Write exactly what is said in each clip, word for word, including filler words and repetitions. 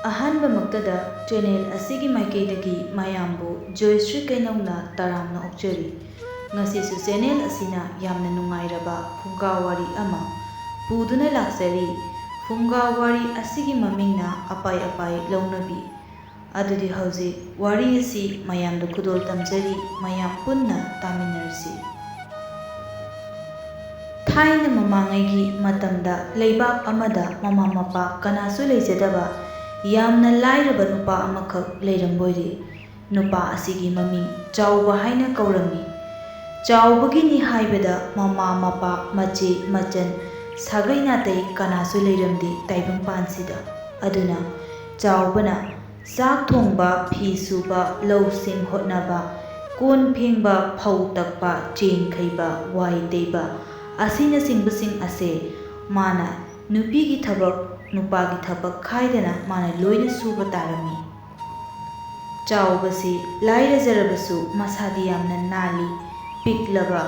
ꯑꯍꯥꯟꯕꯃꯛꯇꯗ channel ꯑꯁꯤꯒꯤ ꯃꯥꯏꯀꯩꯗꯒꯤ ꯃꯌꯥꯝꯕꯨ ꯖꯣꯏꯁ꯭ꯔꯤ ꯀꯩꯅꯧꯅ ꯇꯔꯥꯝꯅ ꯑꯣꯛꯆꯔꯤ꯫ ꯉꯁꯤꯁꯨ channel ꯑꯁꯤꯅ ꯌꯥꯝꯅ ꯅꯨꯡꯉꯥꯏꯔꯕ ꯐꯨꯡꯒꯥ ꯋꯥꯔꯤ ꯑꯃ ꯄꯨꯗꯨꯅ ꯂꯥꯛꯆꯔꯤ꯫ ꯐꯨꯡꯒꯥ ꯋꯥꯔꯤ ꯑꯁꯤꯒꯤ ꯃꯃꯤꯡꯅ ꯑꯄꯥꯏ ꯑꯄꯥꯏ ꯂꯧꯅꯕꯤ꯫ ꯑꯗꯨꯗꯤ ꯍꯧꯖꯤꯛ ꯋꯥꯔꯤ ꯑꯁꯤ ꯃꯌꯥꯝꯗ ꯈꯨꯗꯣꯜ ꯇꯝꯖꯔꯤ, ꯃꯌꯥꯝ ꯄꯨꯟꯅ ꯇꯥꯃꯤꯟꯅꯔꯁꯤ꯫ ꯊꯥꯏꯅ ꯃꯃꯥꯡꯉꯩꯒꯤ ꯃꯇꯝꯗ ꯂꯩꯕꯥꯛ ꯑꯃꯗ ꯃꯃꯥ ꯃꯄꯥ ꯀꯅꯥꯁꯨ ꯂꯩꯖꯗꯕ ꯌꯥꯝꯅ ꯂꯥꯏꯔꯕ ꯅꯨꯄꯥ ꯑꯃꯈꯛ ꯂꯩꯔꯝꯕꯣꯏꯔꯦ꯫ ꯅꯨꯄꯥ ꯑꯁꯤꯒꯤ ꯃꯃꯤꯡ ꯆꯥꯎꯕ ꯍꯥꯏꯅ ꯀꯧꯔꯝꯃꯤ꯫ ꯆꯥꯎꯕꯒꯤꯅꯤ ꯍꯥꯏꯕꯗ ꯃꯃꯥ ꯃꯄꯥ, ꯃꯆꯦ ꯃꯆꯟ, ꯁꯥꯒꯩ ꯅꯥꯇꯩ ꯀꯅꯥꯁꯨ ꯂꯩꯔꯝꯗꯦ ꯇꯥꯏꯕꯪꯄꯥꯟꯁꯤꯗ꯫ ꯑꯗꯨꯅ ꯆꯥꯎꯕꯅ ꯆꯥꯛ ꯊꯣꯡꯕ, ꯐꯤ ꯁꯨꯕ, ꯂꯧꯁꯤꯡ ꯍꯣꯠꯅꯕ, ꯀꯣꯟ ꯐꯦꯡꯕ, ꯐꯧ ꯇꯛꯄ, ꯆꯦꯡ ꯈꯩꯕ, ꯋꯥꯏ ꯇꯩꯕ ꯑꯁꯤꯅꯆꯤꯡꯕꯁꯤꯡ ꯑꯁꯦ ꯃꯥꯅ ꯅꯨꯄꯤꯒꯤ ꯊꯕꯛ, ꯅꯨꯄꯥꯒꯤ ꯊꯕꯛ ꯈꯥꯏꯗꯅ ꯃꯥꯅ ꯂꯣꯏꯅ ꯁꯨꯕ ꯇꯥꯔꯝꯃꯤ꯫ ꯆꯥꯎꯕꯁꯤ ꯂꯥꯏꯔꯖꯔꯕꯁꯨ ꯃꯁꯥꯗꯤ ꯌꯥꯝꯅ ꯅꯥꯜꯂꯤ, ꯄꯤꯛꯂꯕ꯫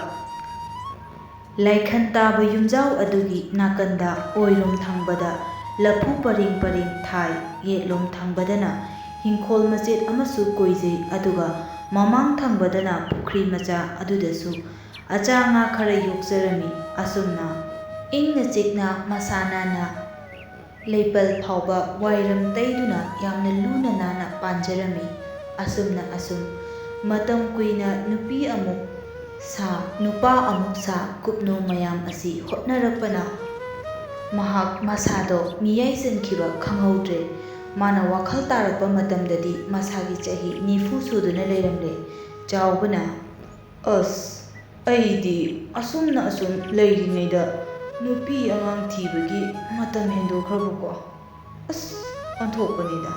ꯂꯥꯏꯈꯟ ꯇꯥꯕ ꯌꯨꯝꯖꯥꯎ ꯑꯗꯨꯒꯤ ꯅꯥꯀꯟꯗ ꯑꯣꯏꯔꯣꯝ ꯊꯪꯕꯗ ꯂꯐꯨ ꯄꯔꯦꯡ ꯄꯔꯦꯡ ꯊꯥꯏ, ꯌꯦꯠꯂꯣꯝ ꯊꯪꯕꯗꯅ ꯍꯤꯡꯈꯣꯜ ꯃꯆꯦꯠ ꯑꯃꯁꯨ ꯀꯣꯏꯖꯩ, ꯑꯗꯨꯒ ꯃꯃꯥꯡ ꯊꯪꯕꯗꯅ ꯄꯨꯈ꯭ꯔꯤ ꯃꯆꯥ ꯑꯗꯨꯗꯁꯨ ꯑꯆꯥ ꯉꯥ ꯈꯔ ꯌꯣꯛꯆꯔꯝꯃꯤ꯫ ꯑꯁꯨꯝꯅ ꯏꯪꯅ ꯆꯤꯛꯅ ꯃꯁꯥ ꯅꯥꯟꯅ ꯂꯩꯄꯜ ꯐꯥꯎꯕ ꯋꯥꯏꯔꯝ ꯇꯩꯗꯨꯅ ꯌꯥꯝꯅ ꯂꯨꯅ ꯅꯥꯟꯅ ꯄꯥꯟꯖꯔꯝꯃꯤ꯫ ꯑꯁꯨꯝꯅ ꯑꯁꯨꯝ ꯃꯇꯝ ꯀꯨꯏꯅ ꯅꯨꯄꯤ ꯑꯃꯨꯛ ꯁꯥ, ꯅꯨꯄꯥ ꯑꯃꯨꯛ ꯁꯥ, ꯀꯨꯞꯅꯣꯝ ꯃꯌꯥꯝ ꯑꯁꯤ ꯍꯣꯠꯅꯔꯛꯄꯅ ꯃꯍꯥꯛ ꯃꯁꯥꯗꯣ ꯃꯤꯌꯥꯏ ꯆꯟꯈꯤꯕ ꯈꯪꯍꯧꯗ꯭ꯔꯦ꯫ ꯃꯥꯅ ꯋꯥꯈꯜ ꯇꯥꯔꯛꯄ ꯃꯇꯝꯗꯗꯤ ꯃꯁꯥꯒꯤ ꯆꯍꯤ ꯅꯤꯐꯨ ꯁꯨꯗꯨꯅ ꯂꯩꯔꯝꯂꯦ꯫ ꯆꯥꯎꯕꯅ, "ꯑꯁ, ꯑꯩꯗꯤ ꯑꯁꯨꯝꯅ ꯑꯁꯨꯝ ꯂꯩꯔꯤꯉꯩꯗ ꯅꯨꯄꯤ ꯑꯉꯥꯡ ꯊꯤꯕꯒꯤ ꯃꯇꯝ ꯍꯦꯟꯗꯣꯛꯈ꯭ꯔꯕꯀꯣ꯫ ꯑꯁ, ꯑꯣꯟꯊꯣꯛꯄꯅꯤꯗ꯫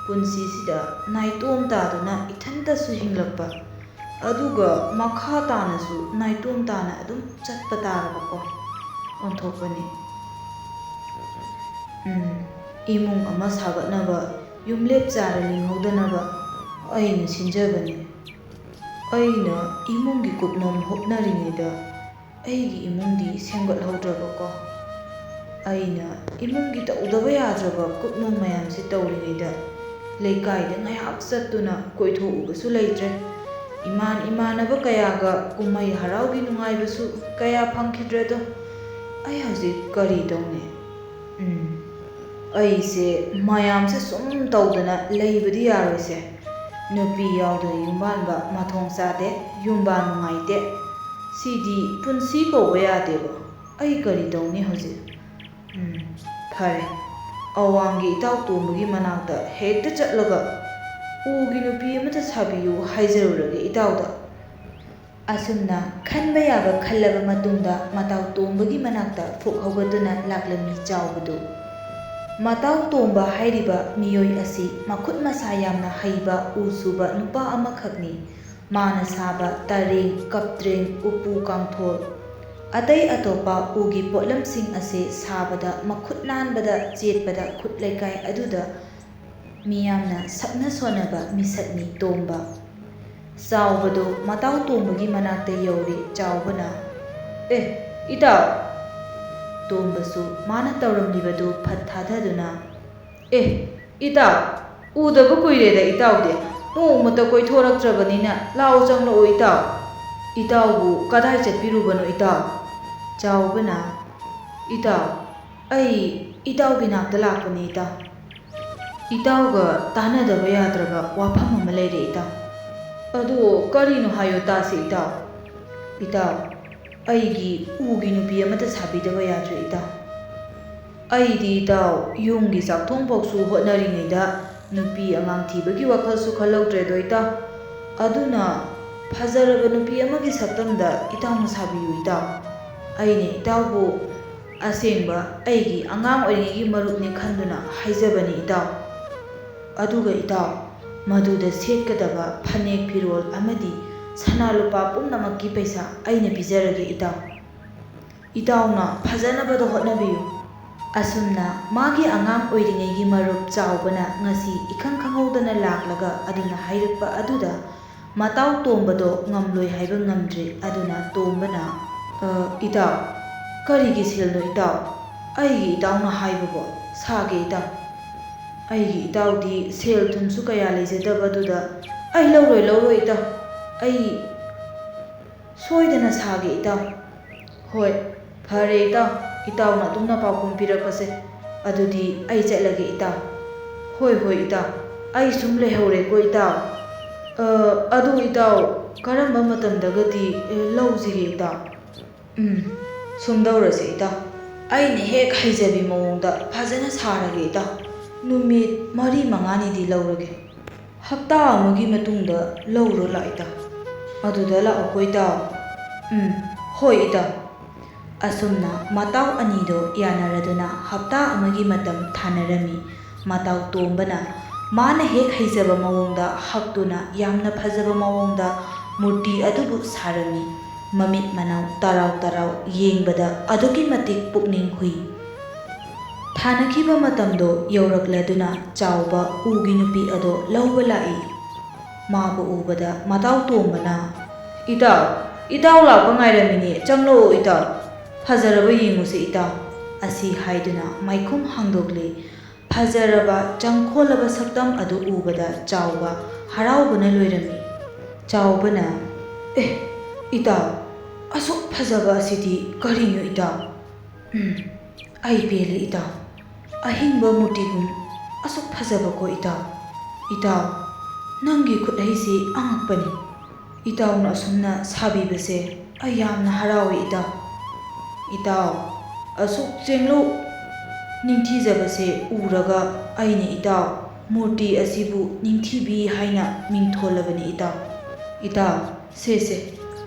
ꯄꯨꯟꯁꯤꯁꯤꯗ ꯅꯥꯏꯇꯣꯝ ꯇꯥꯗꯨꯅ ꯏꯊꯟꯇꯁꯨ ꯍꯤꯡꯂꯛꯄ, ꯑꯗꯨꯒ ꯃꯈꯥ ꯇꯥꯅꯁꯨ ꯅꯥꯏꯇꯣꯝ ꯇꯥꯅ ꯑꯗꯨꯝ ꯆꯠꯄ ꯇꯥꯔꯕꯀꯣ꯫ ꯑꯣꯟꯊꯣꯛꯄꯅꯤ꯫ ꯎꯝ, ꯏꯃꯨꯡ ꯑꯃ ꯁꯥꯒꯠꯅꯕ, ꯌꯨꯝꯂꯦꯞ ꯆꯥꯔ ꯂꯤꯡꯍꯧꯗꯅꯕ ꯑꯩꯅ ꯁꯤꯟꯖꯕꯅꯤ꯫ ꯑꯩꯅ ꯏꯃꯨꯡꯒꯤ ꯀꯨꯞꯅꯣꯝ ꯍꯣꯠꯅꯔꯤꯉꯩꯗ ꯑꯩꯒꯤ ꯏꯃꯨꯡꯗꯤ ꯁꯦꯝꯒꯠꯍꯧꯗ꯭ꯔꯕꯀꯣ꯫ ꯑꯩꯅ ꯏꯃꯨꯡꯒꯤ ꯇꯧꯗꯕ ꯌꯥꯗ꯭ꯔꯕ ꯀꯨꯞꯅꯣꯝ ꯃꯌꯥꯝꯁꯤ ꯇꯧꯔꯤꯉꯩꯗ ꯂꯩꯀꯥꯏꯗ ꯉꯥꯏꯍꯥꯛ ꯆꯠꯇꯨꯅ ꯀꯣꯏꯊꯣꯛꯎꯕꯁꯨ ꯂꯩꯇ꯭ꯔꯦ꯫ ꯏꯃꯥꯟ ꯏꯃꯥꯟꯅꯕ ꯀꯌꯥꯒ ꯀꯨꯝꯍꯩ ꯍꯔꯥꯎꯒꯤ ꯅꯨꯡꯉꯥꯏꯕꯁꯨ ꯀꯌꯥ ꯐꯪꯈꯤꯗ꯭ꯔꯦꯗꯣ꯫ ꯑꯩ ꯍꯧꯖꯤꯛ ꯀꯔꯤ ꯇꯧꯅꯤ? ꯎꯝ, ꯑꯩꯁꯦ ꯃꯌꯥꯝꯁꯦ ꯁꯨꯝ ꯇꯧꯗꯅ ꯂꯩꯕꯗꯤ ꯌꯥꯔꯣꯏꯁꯦ꯫ ꯅꯨꯄꯤ ꯌꯥꯎꯗꯅ ꯌꯨꯝꯕꯥꯟꯕ ꯃꯊꯣꯡ ꯆꯥꯗꯦ, ꯌꯨꯝꯕꯥꯟ ꯅꯨꯡꯉꯥꯏꯇꯦ꯫ ꯁꯤꯗꯤ ꯄꯨꯟꯁꯤ ꯀꯧꯕ ꯌꯥꯗꯦꯕ꯫ ꯑꯩ ꯀꯔꯤ ꯇꯧꯅꯤ ꯍꯧꯖꯤꯛ? ꯎꯝ, ꯐꯔꯦ꯫ ꯑꯋꯥꯡꯒꯤ ꯏꯇꯥꯎ ꯇꯣꯝꯕꯒꯤ ꯃꯅꯥꯛꯇ ꯍꯦꯛꯇ ꯆꯠꯂꯒ ꯎꯒꯤ ꯅꯨꯄꯤ ꯑꯃꯇ ꯁꯥꯕꯤꯌꯨ ꯍꯥꯏꯖꯔꯨꯔꯒꯦ ꯏꯇꯥꯎꯗ꯫ ꯑꯁꯨꯝꯅ ꯈꯟꯕ ꯌꯥꯕ ꯈꯜꯂꯕ ꯃꯇꯨꯡꯗ ꯃꯇꯥꯎ ꯇꯣꯝꯕꯒꯤ ꯃꯅꯥꯛꯇ ꯐꯨꯛ ꯍꯧꯒꯠꯇꯨꯅ ꯂꯥꯛꯂꯝꯃꯤ ꯆꯥꯎꯕꯗꯨ꯫ ꯃꯇꯥꯎ ꯇꯣꯝꯕ ꯍꯥꯏꯔꯤꯕ ꯃꯤꯑꯣꯏ ꯑꯁꯤ ꯃꯈꯨꯠ ꯃꯁꯥ ꯌꯥꯝꯅ ꯍꯩꯕ ꯎ ꯁꯨꯕ ꯅꯨꯄꯥ ꯑꯃꯈꯛꯅꯤ꯫ ꯃꯥꯅ ꯁꯥꯕ ꯇꯔꯦꯡ, ꯀꯞꯇ꯭ꯔꯦꯡ, ꯎꯄꯨ ꯀꯥꯡꯊꯣꯜ, ꯑꯇꯩ ꯑꯇꯣꯞꯄ ꯎꯒꯤ ꯄꯣꯠꯂꯝꯁꯤꯡ ꯑꯁꯦ ꯁꯥꯕꯗ ꯃꯈꯨꯠ ꯅꯥꯟꯕꯗ ꯆꯦꯠꯄꯗ ꯈꯨꯠ ꯂꯩꯀꯥꯏ ꯑꯗꯨꯗ ꯃꯤꯌꯥꯝꯅ ꯁꯛꯅ ꯁꯣꯟꯅꯕ ꯃꯤꯁꯛꯅꯤ ꯇꯣꯝꯕ꯫ ꯆꯥꯎꯕꯗꯨ ꯃꯇꯥꯎ ꯇꯣꯝꯕꯒꯤ ꯃꯅꯥꯛꯇ ꯌꯧꯔꯦ꯫ ꯆꯥꯎꯕꯅ, "ꯑꯦ, ꯏꯇꯥꯎ!" ꯇꯣꯝꯕꯁꯨ ꯃꯥꯅ ꯇꯧꯔꯝꯂꯤꯕꯗꯨ ꯐꯠ ꯊꯥꯗꯗꯨꯅ, "ꯑꯦ, ꯏꯇꯥꯎ, ꯎꯗꯕ ꯀꯨꯏꯔꯦꯗ ꯏꯇꯥꯎꯗꯤ꯫ ꯅꯣꯡꯃꯇ ꯀꯣꯏꯊꯣꯔꯛꯇ꯭ꯔꯕꯅꯤꯅ ꯂꯥꯛꯑꯣ, ꯆꯪꯂꯛꯑꯣ ꯏꯇꯥꯎ꯫ ꯏꯇꯥꯎꯕꯨ ꯀꯗꯥꯏ ꯆꯠꯄꯤꯔꯨꯕꯅꯣ ꯏꯇꯥꯎ?" ꯆꯥꯎꯕꯅ, "ꯏꯇꯥꯎ, ꯑꯩ ꯏꯇꯥꯎꯒꯤ ꯅꯥꯛꯇ ꯂꯥꯛꯄꯅꯦ ꯏꯇꯥꯎ꯫ ꯏꯇꯥꯎꯒ ꯇꯥꯟꯅꯗꯕ ꯌꯥꯗ꯭ꯔꯕ ꯋꯥꯐꯝ ꯑꯃ ꯂꯩꯔꯦ ꯏꯇꯥꯎ꯫" "ꯑꯗꯨ ꯀꯔꯤꯅꯣ ꯍꯥꯏꯌꯣ ꯇꯥꯁꯦ ꯏꯇꯥꯎ꯫" "ꯏꯇꯥꯎ, ꯑꯩꯒꯤ ꯎꯒꯤ ꯅꯨꯄꯤ ꯑꯃꯇ ꯁꯥꯕꯤꯗꯕ ꯌꯥꯗ꯭ꯔꯦ ꯏꯇꯥꯎ꯫ ꯑꯩꯗꯤ ꯏꯇꯥꯎ ꯌꯨꯝꯒꯤ ꯆꯥꯛꯊꯣꯡꯐꯥꯎꯁꯨ ꯍꯣꯠꯅꯔꯤꯉꯩꯗ ꯅꯨꯄꯤ ꯑꯉꯥꯡ ꯊꯤꯕꯒꯤ ꯋꯥꯈꯜꯁꯨ ꯈꯜꯍꯧꯗ꯭ꯔꯦꯗꯣ ꯏꯇꯥꯎ꯫ ꯑꯗꯨꯅ ꯐꯖꯔꯕ ꯅꯨꯄꯤ ꯑꯃꯒꯤ ꯁꯛꯇꯝꯗ ꯏꯇꯥꯎꯅ ꯁꯥꯕꯤꯌꯨ ꯏꯇꯥꯎ꯫ ꯑꯩꯅ ꯏꯇꯥꯎꯕꯨ ꯑꯁꯦꯡꯕ ꯑꯩꯒꯤ ꯑꯉꯥꯡ ꯑꯣꯏꯔꯤꯉꯩꯒꯤ ꯃꯔꯨꯞꯅꯤ ꯈꯟꯗꯨꯅ ꯍꯥꯏꯖꯕꯅꯤ ꯏꯇꯥꯎ꯫ ꯑꯗꯨꯒ ꯏꯇꯥꯎ, ꯃꯗꯨꯗ ꯁꯦꯠꯀꯗꯕ ꯐꯅꯦꯛ ꯐꯤꯔꯣꯜ ꯑꯃꯗꯤ ꯁꯅꯥ ꯂꯨꯄꯥ ꯄꯨꯝꯅꯃꯛꯀꯤ ꯄꯩꯁꯥ ꯑꯩꯅ ꯄꯤꯖꯔꯒꯦ ꯏꯇꯥꯎ꯫ ꯏꯇꯥꯎꯅ ꯐꯖꯅꯕꯗ ꯍꯣꯠꯅꯕꯤꯌꯨ꯫" ꯑꯁꯨꯝꯅ ꯃꯥꯒꯤ ꯑꯉꯥꯡ ꯑꯣꯏꯔꯤꯉꯩꯒꯤ ꯃꯔꯨꯞ ꯆꯥꯎꯕꯅ ꯉꯁꯤ ꯏꯈꯪ ꯈꯪꯍꯧꯗꯅ ꯂꯥꯛꯂꯒ ꯑꯗꯨꯅ ꯍꯥꯏꯔꯛꯄ ꯑꯗꯨꯗ ꯃꯇꯥꯎ ꯇꯣꯝꯕꯗꯣ ꯉꯝꯂꯣꯏ ꯍꯥꯏꯕ ꯉꯝꯗ꯭ꯔꯦ꯫ ꯑꯗꯨꯅ ꯇꯣꯝꯕꯅ, "ꯑ, ꯏꯇꯥꯎ, ꯀꯔꯤꯒꯤ ꯁꯦꯜꯅꯣ ꯏꯇꯥꯎ? ꯑꯩꯒꯤ ꯏꯇꯥꯎꯅ ꯍꯥꯏꯕꯕꯨ ꯁꯥꯒꯦ ꯏꯇꯥꯎ꯫ ꯑꯩꯒꯤ ꯏꯇꯥꯎꯗꯤ ꯁꯦꯜ ꯊꯨꯝꯁꯨ ꯀꯌꯥ ꯂꯩꯖꯗꯕꯗꯨꯗ ꯑꯩ ꯂꯧꯔꯣꯏ, ꯂꯧꯔꯣꯏ ꯏꯇꯥꯎ꯫ ꯑꯩ ꯁꯣꯏꯗꯅ ꯁꯥꯒꯦ ꯏꯇꯥꯎ꯫ ꯍꯣꯏ, ꯐꯔꯦ ꯏꯇꯥꯎ, ꯏꯇꯥꯎꯅ ꯑꯗꯨꯝꯅ ꯄꯥꯎꯈꯨꯝ ꯄꯤꯔꯛꯄꯁꯦ꯫ ꯑꯗꯨꯗꯤ ꯑꯩ ꯆꯠꯂꯒꯦ ꯏꯇꯥꯎ꯫ ꯍꯣꯏ, ꯍꯣꯏ ꯏꯇꯥꯎ, ꯑꯩ ꯁꯨꯝ ꯂꯩꯍꯧꯔꯦꯀꯣ ꯏꯇꯥꯎ꯫ ꯑ, ꯑꯗꯨ ꯏꯇꯥꯎ, ꯀꯔꯝꯕ ꯃꯇꯝꯗꯒꯗꯤ, ꯑ, ꯂꯧꯁꯤꯒꯦ ꯏꯇꯥꯎ? ꯎꯝ, ꯁꯨꯝ ꯇꯧꯔꯁꯦ ꯏꯇꯥꯎ, ꯑꯩꯅ ꯍꯦꯛ ꯍꯩꯖꯕꯤ ꯃꯑꯣꯡꯗ ꯐꯖꯅ ꯁꯥꯔꯒꯦ ꯏꯇꯥꯎ꯫ ꯅꯨꯃꯤꯠ ꯃꯔꯤ ꯃꯉꯥꯅꯤꯗꯤ ꯂꯧꯔꯒꯦ꯫ ꯍꯞꯇꯥ ꯑꯃꯒꯤ ꯃꯇꯨꯡꯗ ꯂꯧꯔꯣ ꯂꯥꯛꯑꯣ ꯏꯇꯥꯎ꯫ ꯑꯗꯨꯗ ꯂꯥꯛꯑꯣꯀꯣ ꯏꯇꯥꯎ꯫ ꯎꯝ, ꯍꯣꯏ ꯏꯇꯥꯎ꯫ ꯑꯁꯨꯝꯅ ꯃꯇꯥꯎ ꯑꯅꯤꯗꯣ ꯌꯥꯅꯔꯗꯨꯅ ꯍꯞꯇꯥ ꯑꯃꯒꯤ ꯃꯇꯝ ꯊꯥꯅꯔꯝꯃꯤ꯫ ꯃꯇꯥꯎ ꯇꯣꯝꯕꯅ ꯃꯥꯅ ꯍꯦꯛ ꯍꯩꯖꯕ ꯃꯑꯣꯡꯗ ꯍꯛꯇꯨꯅ ꯌꯥꯝꯅ ꯐꯖꯕ ꯃꯑꯣꯡꯗ ꯃꯨꯔꯇꯤ ꯑꯗꯨꯕꯨ ꯁꯥꯔꯝꯃꯤ꯫ ꯃꯃꯤꯠ ꯃꯅꯥꯎ ꯇꯔꯥꯎ ꯇꯔꯥꯎ ꯌꯦꯡꯕꯗ ꯑꯗꯨꯛꯀꯤ ꯃꯇꯤꯛ ꯄꯨꯛꯅꯤꯡ ꯍꯨꯏ꯫ ꯊꯥꯅꯈꯤꯕ ꯃꯇꯝꯗꯣ ꯌꯧꯔꯛꯂꯗꯨꯅ ꯆꯥꯎꯕ ꯎꯒꯤ ꯅꯨꯄꯤ ꯑꯗꯣ ꯂꯧꯕ ꯂꯥꯛꯏ꯫ ꯃꯥꯕꯨ ꯎꯕꯗ ꯃꯇꯥꯎ ꯇꯣꯝꯕꯅ, "ꯏꯇꯥꯎ, ꯏꯇꯥꯎ ꯂꯥꯛꯄ ꯉꯥꯏꯔꯝꯃꯤꯅꯦ, ꯆꯪꯂꯛꯑꯣ ꯏꯇꯥꯎ꯫ ꯐꯖꯔꯕ ꯌꯦꯡꯉꯨꯁꯦ ꯏꯇꯥꯎ", ꯑꯁꯤ ꯍꯥꯏꯗꯨꯅ ꯃꯥꯏꯈꯨꯝ ꯍꯥꯡꯗꯣꯛꯂꯦ꯫ ꯐꯖꯔꯕ ꯆꯪꯈꯣꯜꯂꯕ ꯁꯛꯇꯝ ꯑꯗꯨ ꯎꯕꯗ ꯆꯥꯎꯕ ꯍꯔꯥꯎꯕꯅ ꯂꯣꯏꯔꯝꯃꯤ꯫ ꯆꯥꯎꯕꯅ, "ꯑꯦ, ꯏꯇꯥꯎ, ꯑꯁꯨꯛ ꯐꯖꯕ ꯑꯁꯤꯗꯤ ꯀꯔꯤꯅꯣ ꯏꯇꯥꯎ? ꯎꯝ, ꯑꯩ ꯄꯦꯜꯂꯦ ꯏꯇꯥꯎ꯫ ꯑꯍꯤꯡꯕ ꯃꯨꯔꯇꯤꯒꯨꯝ ꯑꯁꯨꯛ ꯐꯖꯕꯀꯣ ꯏꯇꯥꯎ꯫ ꯏꯇꯥꯎ, ꯅꯪꯒꯤ ꯈꯨꯠꯍꯩꯁꯤ ꯑꯉꯛꯄꯅꯤ꯫ ꯏꯇꯥꯎꯅ ꯑꯁꯨꯝꯅ ꯁꯥꯕꯤꯕꯁꯦ ꯑꯩ ꯌꯥꯝꯅ ꯍꯔꯥꯎꯏ ꯏꯇꯥꯎ꯫ ꯏꯇꯥꯎ, ꯑꯁꯨꯛ ꯆꯦꯡꯂꯧ ꯅꯤꯡꯊꯤꯖꯕꯁꯦ ꯎꯔꯒ ꯑꯩꯅ ꯏꯇꯥꯎ ꯃꯨꯔꯇꯤ ꯑꯁꯤꯕꯨ ꯅꯤꯡꯊꯤꯕꯤ ꯍꯥꯏꯅ ꯃꯤꯡꯊꯣꯜꯂꯕꯅꯤ ꯏꯇꯥꯎ꯫ ꯏꯇꯥꯎ, ꯁꯦ, ꯁꯦ꯫"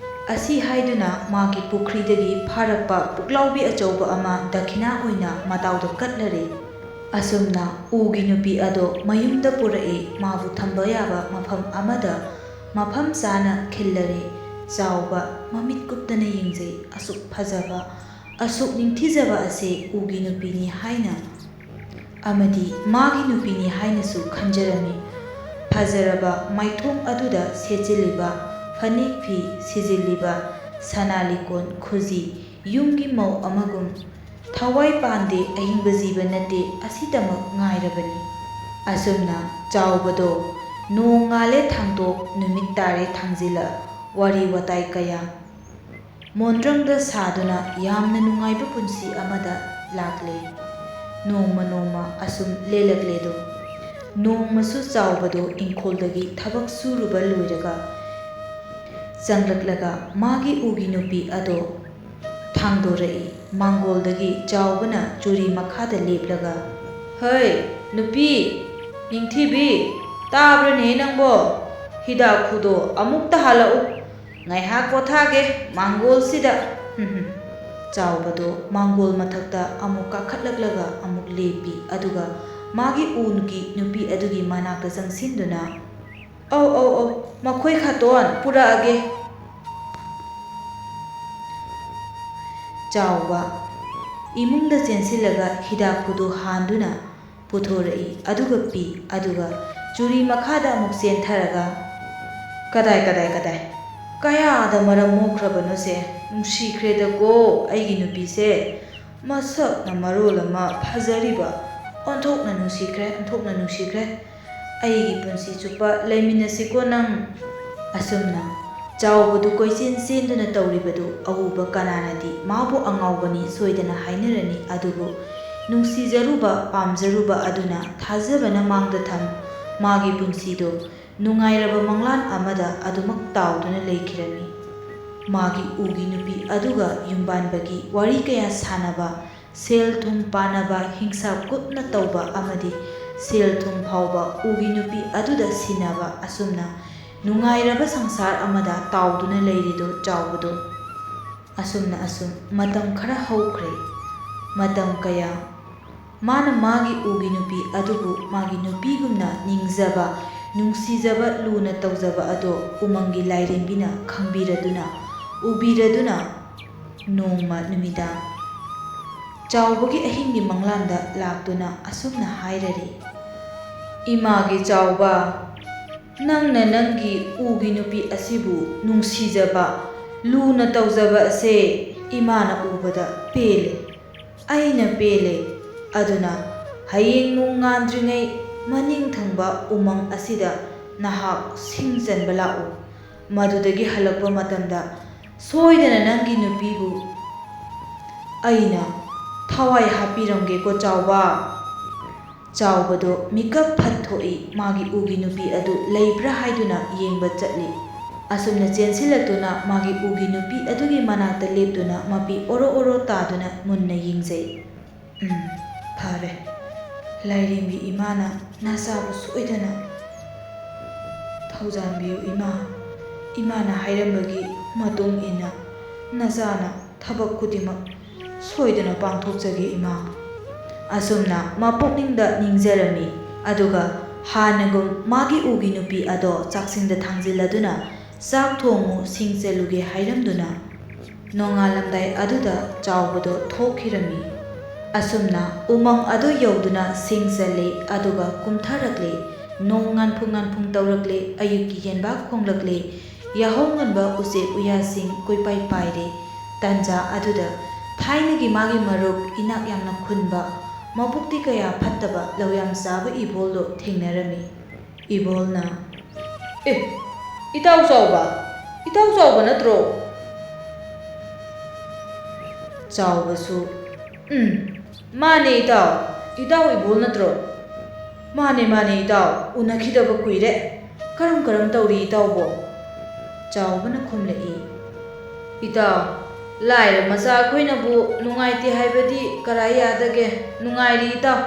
ꯑꯁꯤ ꯍꯥꯏꯗꯨꯅ ꯃꯥꯒꯤ ꯄꯨꯈ꯭ꯔꯤꯗꯒꯤ ꯐꯥꯔꯛꯄ ꯄꯨꯛꯂꯥꯎꯕꯤ ꯑꯆꯧꯕ ꯑꯃ ꯗꯈꯤꯅꯥ ꯑꯣꯏꯅ ꯃꯇꯥꯎꯗ ꯀꯠꯂꯔꯦ꯫ ꯑꯁꯨꯝꯅ ꯎꯒꯤ ꯅꯨꯄꯤ ꯑꯗꯣ ꯃꯌꯨꯝꯗ ꯄꯨꯔꯛꯏ, ꯃꯥꯕꯨ ꯊꯝꯕ ꯌꯥꯕ ꯃꯐꯝ ꯑꯃꯗ ꯃꯐꯝ ꯆꯥꯅ ꯈꯤꯜꯂꯔꯦ꯫ ꯆꯥꯎꯕ ꯃꯃꯤꯠ ꯀꯨꯞꯇꯅ ꯌꯦꯡꯖꯩ꯫ ꯑꯁꯨꯛ ꯐꯖꯕ, ꯑꯁꯨꯛ ꯅꯤꯡꯊꯤꯖꯕ ꯑꯁꯤ ꯎꯒꯤ ꯅꯨꯄꯤꯅꯤ ꯍꯥꯏꯅ ꯑꯃꯗꯤ ꯃꯥꯒꯤ ꯅꯨꯄꯤꯅꯤ ꯍꯥꯏꯅꯁꯨ ꯈꯟꯖꯔꯝꯃꯤ꯫ ꯐꯖꯔꯕ ꯃꯥꯏꯊꯣꯡ ꯑꯗꯨꯗ ꯁꯦꯠꯆꯤꯜꯂꯤꯕ ꯐꯅꯦꯛ ꯐꯤ, ꯁꯤꯖꯤꯜꯂꯤꯕ ꯁꯅꯥ ꯂꯤꯛꯀꯣꯟ ꯈꯨꯖꯤ, ꯌꯨꯝꯒꯤ ꯃꯧ ꯑꯃꯒꯨꯝ ꯊꯋꯥꯏ ꯄꯥꯟꯗꯦ, ꯑꯍꯤꯡꯕ ꯖꯤꯕ ꯅꯠꯇꯦ, ꯑꯁꯤꯗꯃꯛ ꯉꯥꯏꯔꯕꯅꯤ꯫ ꯑꯁꯨꯝꯅ ꯆꯥꯎꯕꯗꯣ ꯅꯣꯡ ꯉꯥꯜꯂꯦ ꯊꯥꯡꯇꯣꯛ, ꯅꯨꯃꯤꯠ ꯇꯥꯔꯦ ꯊꯥꯡꯖꯤꯜꯂꯛ, ꯋꯥꯔꯤ ꯋꯥꯇꯥꯏ ꯀꯌꯥ ꯃꯣꯟꯗ꯭ꯔꯪꯗ ꯁꯥꯗꯨꯅ ꯌꯥꯝꯅ ꯅꯨꯡꯉꯥꯏꯕ ꯄꯨꯟꯁꯤ ꯑꯃꯗ ꯂꯥꯛꯂꯦ꯫ ꯅꯣꯡꯃ ꯅꯣꯡꯃ ꯑꯁꯨꯝ ꯂꯦꯜꯂꯛꯂꯦꯗꯣ꯫ ꯅꯣꯡꯃꯁꯨ ꯆꯥꯎꯕꯗꯣ ꯏꯪꯈꯣꯜꯗꯒꯤ ꯊꯕꯛ ꯁꯨꯔꯨꯕ ꯂꯣꯏꯔꯒ ꯆꯪꯂꯛꯂꯒ ꯃꯥꯒꯤ ꯎꯒꯤ ꯅꯨꯄꯤ ꯑꯗꯣ ꯊꯥꯡꯗꯣꯔꯛꯏ꯫ ꯃꯥꯡꯒꯣꯜꯗꯒꯤ ꯆꯥꯎꯕꯅ ꯆꯨꯔꯤ ꯃꯈꯥꯗ ꯂꯦꯞꯂꯒ, "ꯍꯩ, ꯅꯨꯄꯤ, ꯅꯤꯡꯊꯤꯕꯤ, ꯇꯥꯕ꯭ꯔꯅꯦ ꯅꯪꯕꯣ? ꯍꯤꯗꯥꯛ ꯈꯨꯗꯣ ꯑꯃꯨꯛꯇ ꯍꯥꯜꯂꯛꯎ꯫ ꯉꯥꯏꯍꯥꯛ ꯄꯣꯊꯥꯒꯦ ꯃꯥꯡꯒꯣꯜꯁꯤꯗ꯫" ꯆꯥꯎꯕꯗꯣ ꯃꯥꯡꯒꯣꯜ ꯃꯊꯛꯇ ꯑꯃꯨꯛ ꯀꯥꯈꯠꯂꯛꯂꯒ ꯑꯃꯨꯛ ꯂꯦꯞꯄꯤ, ꯑꯗꯨꯒ ꯃꯥꯒꯤ ꯎꯒꯤ ꯅꯨꯄꯤ ꯑꯗꯨꯒꯤ ꯃꯅꯥꯛꯇ ꯆꯪꯁꯤꯟꯗꯨꯅ, "ꯑꯧ, ꯑꯧ, ꯑꯧ, ꯃꯈꯣꯏ ꯈꯥꯇꯣꯟ ꯄꯨꯔꯛꯑꯒꯦ꯫" ꯆꯥꯎꯕ ꯏꯃꯨꯡꯗ ꯆꯦꯟꯁꯤꯜꯂꯒ ꯍꯤꯗꯥꯛ ꯈꯨꯗꯣ ꯍꯥꯟꯗꯨꯅ ꯄꯨꯊꯣꯔꯛꯏ, ꯑꯗꯨꯒ ꯄꯤ, ꯑꯗꯨꯒ ꯆꯨꯔꯤ ꯃꯈꯥꯗ ꯑꯃꯨꯛ ꯆꯦꯟꯊꯔꯒ, "ꯀꯗꯥꯏ, ꯀꯗꯥꯏ, ꯀꯗꯥꯏ? ꯀꯌꯥꯗ ꯃꯔꯝ ꯃꯣꯛꯈ꯭ꯔꯕꯅꯣꯁꯦ? ꯅꯨꯡꯁꯤꯈ꯭ꯔꯦꯗꯀꯣ ꯑꯩꯒꯤ ꯅꯨꯄꯤꯁꯦ꯫ ꯃꯁꯛꯅ ꯃꯔꯣꯜ ꯑꯃ ꯐꯖꯔꯤꯕ꯫ ꯑꯣꯟꯊꯣꯛꯅ ꯅꯨꯡꯁꯤꯈ꯭ꯔꯦ, ꯑꯣꯟꯊꯣꯛꯅ ꯅꯨꯡꯁꯤꯈ꯭ꯔꯦ꯫ ꯑꯩꯒꯤ ꯄꯨꯟꯁꯤ ꯆꯨꯞꯄ ꯂꯩꯃꯤꯟꯅꯁꯤꯀꯣ ꯅꯪ꯫" ꯑꯁꯨꯝꯅ ꯆꯥꯎꯕꯗꯨ ꯀꯣꯏꯆꯦꯟ ꯆꯦꯟꯗꯨꯅ ꯇꯧꯔꯤꯕꯗꯨ ꯑꯎꯕ ꯀꯅꯥꯅꯗꯤ ꯃꯥꯕꯨ ꯑꯉꯥꯎꯕꯅꯤ ꯁꯣꯏꯗꯅ ꯍꯥꯏꯅꯔꯅꯤ, ꯑꯗꯨꯕꯨ ꯅꯨꯡꯁꯤꯖꯔꯨꯕ, ꯄꯥꯝꯖꯔꯨꯕ ꯑꯗꯨꯅ ꯊꯥꯖꯕꯅ ꯃꯥꯡꯗ ꯊꯝ ꯃꯥꯒꯤ ꯄꯨꯟꯁꯤꯗꯨ ꯅꯨꯡꯉꯥꯏꯔꯕ ꯃꯪꯂꯥꯟ ꯑꯃꯗ ꯑꯗꯨꯃꯛ ꯇꯥꯎꯗꯨꯅ ꯂꯩꯈꯤꯔꯝꯃꯤ꯫ ꯃꯥꯒꯤ ꯎꯒꯤ ꯅꯨꯄꯤ ꯑꯗꯨꯒ ꯌꯨꯝꯕꯥꯟꯕꯒꯤ ꯋꯥꯔꯤ ꯀꯌꯥ ꯁꯥꯟꯅꯕ, ꯁꯦꯜ ꯊꯨꯝ ꯄꯥꯅꯕ, ꯍꯤꯡꯁꯥꯞ ꯀꯨꯞꯅ ꯇꯧꯕ ꯑꯃꯗꯤ ꯁꯦꯜ ꯊꯨꯝ ꯐꯥꯎꯕ ꯎꯒꯤ ꯅꯨꯄꯤ ꯑꯗꯨꯗ ꯁꯤꯟꯅꯕ, ꯑꯁꯨꯝꯅ ꯅꯨꯡꯉꯥꯏꯔꯕ ꯁꯪꯁꯥꯔ ꯑꯃꯗ ꯇꯥꯎꯗꯨꯅ ꯂꯩꯔꯤꯗꯨ ꯆꯥꯎꯕꯗꯨ꯫ ꯑꯁꯨꯝꯅ ꯑꯁꯨꯝ ꯃꯇꯝ ꯈꯔ ꯍꯧꯈ꯭ꯔꯦ꯫ ꯃꯇꯝ ꯀꯌꯥ ꯃꯥꯅ ꯃꯥꯒꯤ ꯎꯒꯤ ꯅꯨꯄꯤ ꯑꯗꯨꯕꯨ ꯃꯥꯒꯤ ꯅꯨꯄꯤꯒꯨꯝꯅ ꯅꯤꯡꯖꯕ, ꯅꯨꯡꯁꯤꯖꯕ, ꯂꯨꯅ ꯇꯧꯖꯕ ꯑꯗꯣ ꯎꯃꯪꯒꯤ ꯂꯥꯏꯔꯦꯝꯕꯤꯅ ꯈꯪꯕꯤꯔꯗꯨꯅ, ꯎꯕꯤꯔꯗꯨꯅ, ꯅꯣꯡꯃ ꯅꯨꯃꯤꯗꯥꯡ ꯆꯥꯎꯕꯒꯤ ꯑꯍꯤꯡꯒꯤ ꯃꯪꯂꯥꯟꯗ ꯂꯥꯛꯇꯨꯅ ꯑꯁꯨꯝꯅ ꯍꯥꯏꯔꯔꯤ, "ꯏꯃꯥꯒꯤ ꯆꯥꯎꯕ, ꯅꯪꯅ ꯅꯪꯒꯤ ꯎꯒꯤ ꯅꯨꯄꯤ ꯑꯁꯤꯕꯨ ꯅꯨꯡꯁꯤꯖꯕ, ꯂꯨꯅ ꯇꯧꯖꯕ ꯑꯁꯦ ꯏꯃꯥꯅ ꯎꯕꯗ ꯄꯦꯜꯂꯦ꯫ "ꯑꯩꯅ ꯄꯦꯜꯂꯦ꯫ ꯑꯗꯨꯅ ꯍꯌꯦꯡ ꯅꯣꯡ ꯉꯥꯟꯗ꯭ꯔꯤꯉꯩ ꯃꯅꯤꯡ ꯊꯪꯕ ꯎꯃꯪ ꯑꯁꯤꯗ ꯅꯍꯥꯛ ꯁꯤꯡ ꯆꯟꯕ ꯂꯥꯛꯎ꯫ ꯃꯗꯨꯗꯒꯤ ꯍꯜꯂꯛꯄ ꯃꯇꯝꯗ ꯁꯣꯏꯗꯅ ꯅꯪꯒꯤ ꯅꯨꯄꯤꯕꯨ ꯑꯩꯅ ꯊꯋꯥꯏ ꯍꯥꯞꯄꯤꯔꯝꯒꯦꯀꯣ, ꯆꯥꯎꯕ"꯫ ꯆꯥꯎꯕꯗꯣ ꯃꯤꯀꯞ ꯐꯠ ꯊꯣꯛꯏ꯫ ꯃꯥꯒꯤ ꯎꯒꯤ ꯅꯨꯄꯤ ꯑꯗꯨ ꯂꯩꯕ꯭ꯔꯥ ꯍꯥꯏꯗꯨꯅ ꯌꯦꯡꯕ ꯆꯠꯂꯤ꯫ ꯑꯁꯨꯝꯅ ꯆꯦꯟꯁꯤꯜꯂꯛꯇꯨꯅ ꯃꯥꯒꯤ ꯎꯒꯤ ꯅꯨꯄꯤ ꯑꯗꯨꯒꯤ ꯃꯅꯥꯛꯇ ꯂꯦꯞꯇꯨꯅ ꯃꯄꯤ ꯑꯣꯔꯣ ꯑꯣꯔꯣ ꯇꯥꯗꯨꯅ ꯃꯨꯟꯅ ꯌꯦꯡꯖꯩ꯫ "ꯎꯝ, ꯐꯔꯦ꯫ ꯂꯥꯏꯔꯦꯝꯕꯤ ꯏꯃꯥꯅ ꯅꯆꯥꯕꯨ ꯁꯣꯏꯗꯅ ꯊꯧꯖꯥꯟꯕꯤꯌꯨ ꯏꯃꯥ꯫ ꯏꯃꯥꯅ ꯍꯥꯏꯔꯝꯕꯒꯤ ꯃꯇꯨꯡ ꯏꯟꯅ ꯅꯆꯥꯅ ꯊꯕꯛ ꯈꯨꯗꯤꯡꯃꯛ ꯁꯣꯏꯗꯅ ꯄꯥꯡꯊꯣꯛꯆꯒꯦ ꯏꯃꯥ"꯫ ꯑꯁꯨꯝꯅ ꯃꯄꯨꯛꯅꯤꯡꯗ ꯅꯤꯡꯖꯔꯝꯃꯤ꯫ ꯑꯗꯨꯒ ꯍꯥꯟꯅꯒꯨꯝ ꯃꯥꯒꯤ ꯎꯒꯤ ꯅꯨꯄꯤ ꯑꯗꯣ ꯆꯥꯛꯁꯤꯡꯗ ꯊꯥꯡꯖꯤꯜꯂꯗꯨꯅ ꯆꯥꯛ ꯊꯣꯡꯉꯨ, ꯁꯤꯡ ꯆꯜꯂꯨꯒꯦ ꯍꯥꯏꯔꯝꯗꯨꯅ ꯅꯣꯡꯉꯥꯜꯂꯝꯗꯥꯏ ꯑꯗꯨꯗ ꯆꯥꯎꯕꯗꯣ ꯊꯣꯛꯈꯤꯔꯝꯃꯤ꯫ ꯑꯁꯨꯝꯅ ꯎꯃꯪ ꯑꯗꯨ ꯌꯧꯗꯨꯅ ꯁꯤꯡ ꯆꯜꯂꯦ, ꯑꯗꯨꯒ ꯀꯨꯝꯊꯔꯛꯂꯦ꯫ ꯅꯣꯡ ꯉꯥꯟꯐꯨꯡ ꯉꯥꯟꯐꯨꯡ ꯇꯧꯔꯛꯂꯦ, ꯑꯌꯨꯛꯀꯤ ꯌꯦꯟꯕꯥꯛ ꯈꯣꯡꯂꯛꯂꯦ꯫ ꯌꯥꯍꯧ ꯉꯟꯕ ꯎꯆꯦꯛ ꯎꯌꯥꯁꯤꯡ ꯀꯣꯏꯄꯥꯏ ꯄꯥꯏꯔꯦ꯫ ꯇꯟꯖꯥ ꯑꯗꯨꯗ ꯊꯥꯏꯅꯒꯤ ꯃꯥꯒꯤ ꯃꯔꯨꯞ, ꯏꯅꯥꯛ ꯌꯥꯝꯅ ꯈꯨꯟꯕ, ꯃꯕꯨꯛꯇꯤ ꯀꯌꯥ ꯐꯠꯇꯕ ꯂꯧꯌꯥꯝ ꯆꯥꯕ ꯏꯕꯣꯜꯗꯣ ꯊꯦꯡꯅꯔꯝꯃꯤ꯫ ꯏꯕꯣꯜꯅ, "ꯑꯦ, ꯏꯇꯥꯎ ꯆꯥꯎꯕ, ꯏꯇꯥꯎ ꯆꯥꯎꯕ ꯅꯠꯇ꯭ꯔꯣ?" ꯆꯥꯎꯕꯁꯨ, "ꯎꯝ, ꯃꯥꯅꯦ ꯏꯇꯥꯎ, ꯏꯇꯥꯎ ꯏꯕꯣꯜ ꯅꯠꯇ꯭ꯔꯣ?" "ꯃꯥꯅꯦ, ꯃꯥꯅꯦ ꯏꯇꯥꯎ, ꯎꯅꯈꯤꯗꯕ ꯀꯨꯏꯔꯦ꯫ ꯀꯔꯝ ꯀꯔꯝ ꯇꯧꯔꯤ ꯏꯇꯥꯎꯕꯣ?" ꯆꯥꯎꯕꯅ ꯈꯨꯝꯂꯛꯏ, "ꯏꯇꯥꯎ, ꯂꯥꯏꯔ ꯃꯆꯥ ꯑꯩꯈꯣꯏꯅꯕꯨ ꯅꯨꯡꯉꯥꯏꯇꯦ ꯍꯥꯏꯕꯗꯤ ꯀꯔꯥꯏ ꯌꯥꯗꯒꯦ? ꯅꯨꯡꯉꯥꯏꯔꯤ ꯏꯇꯥꯎ"꯫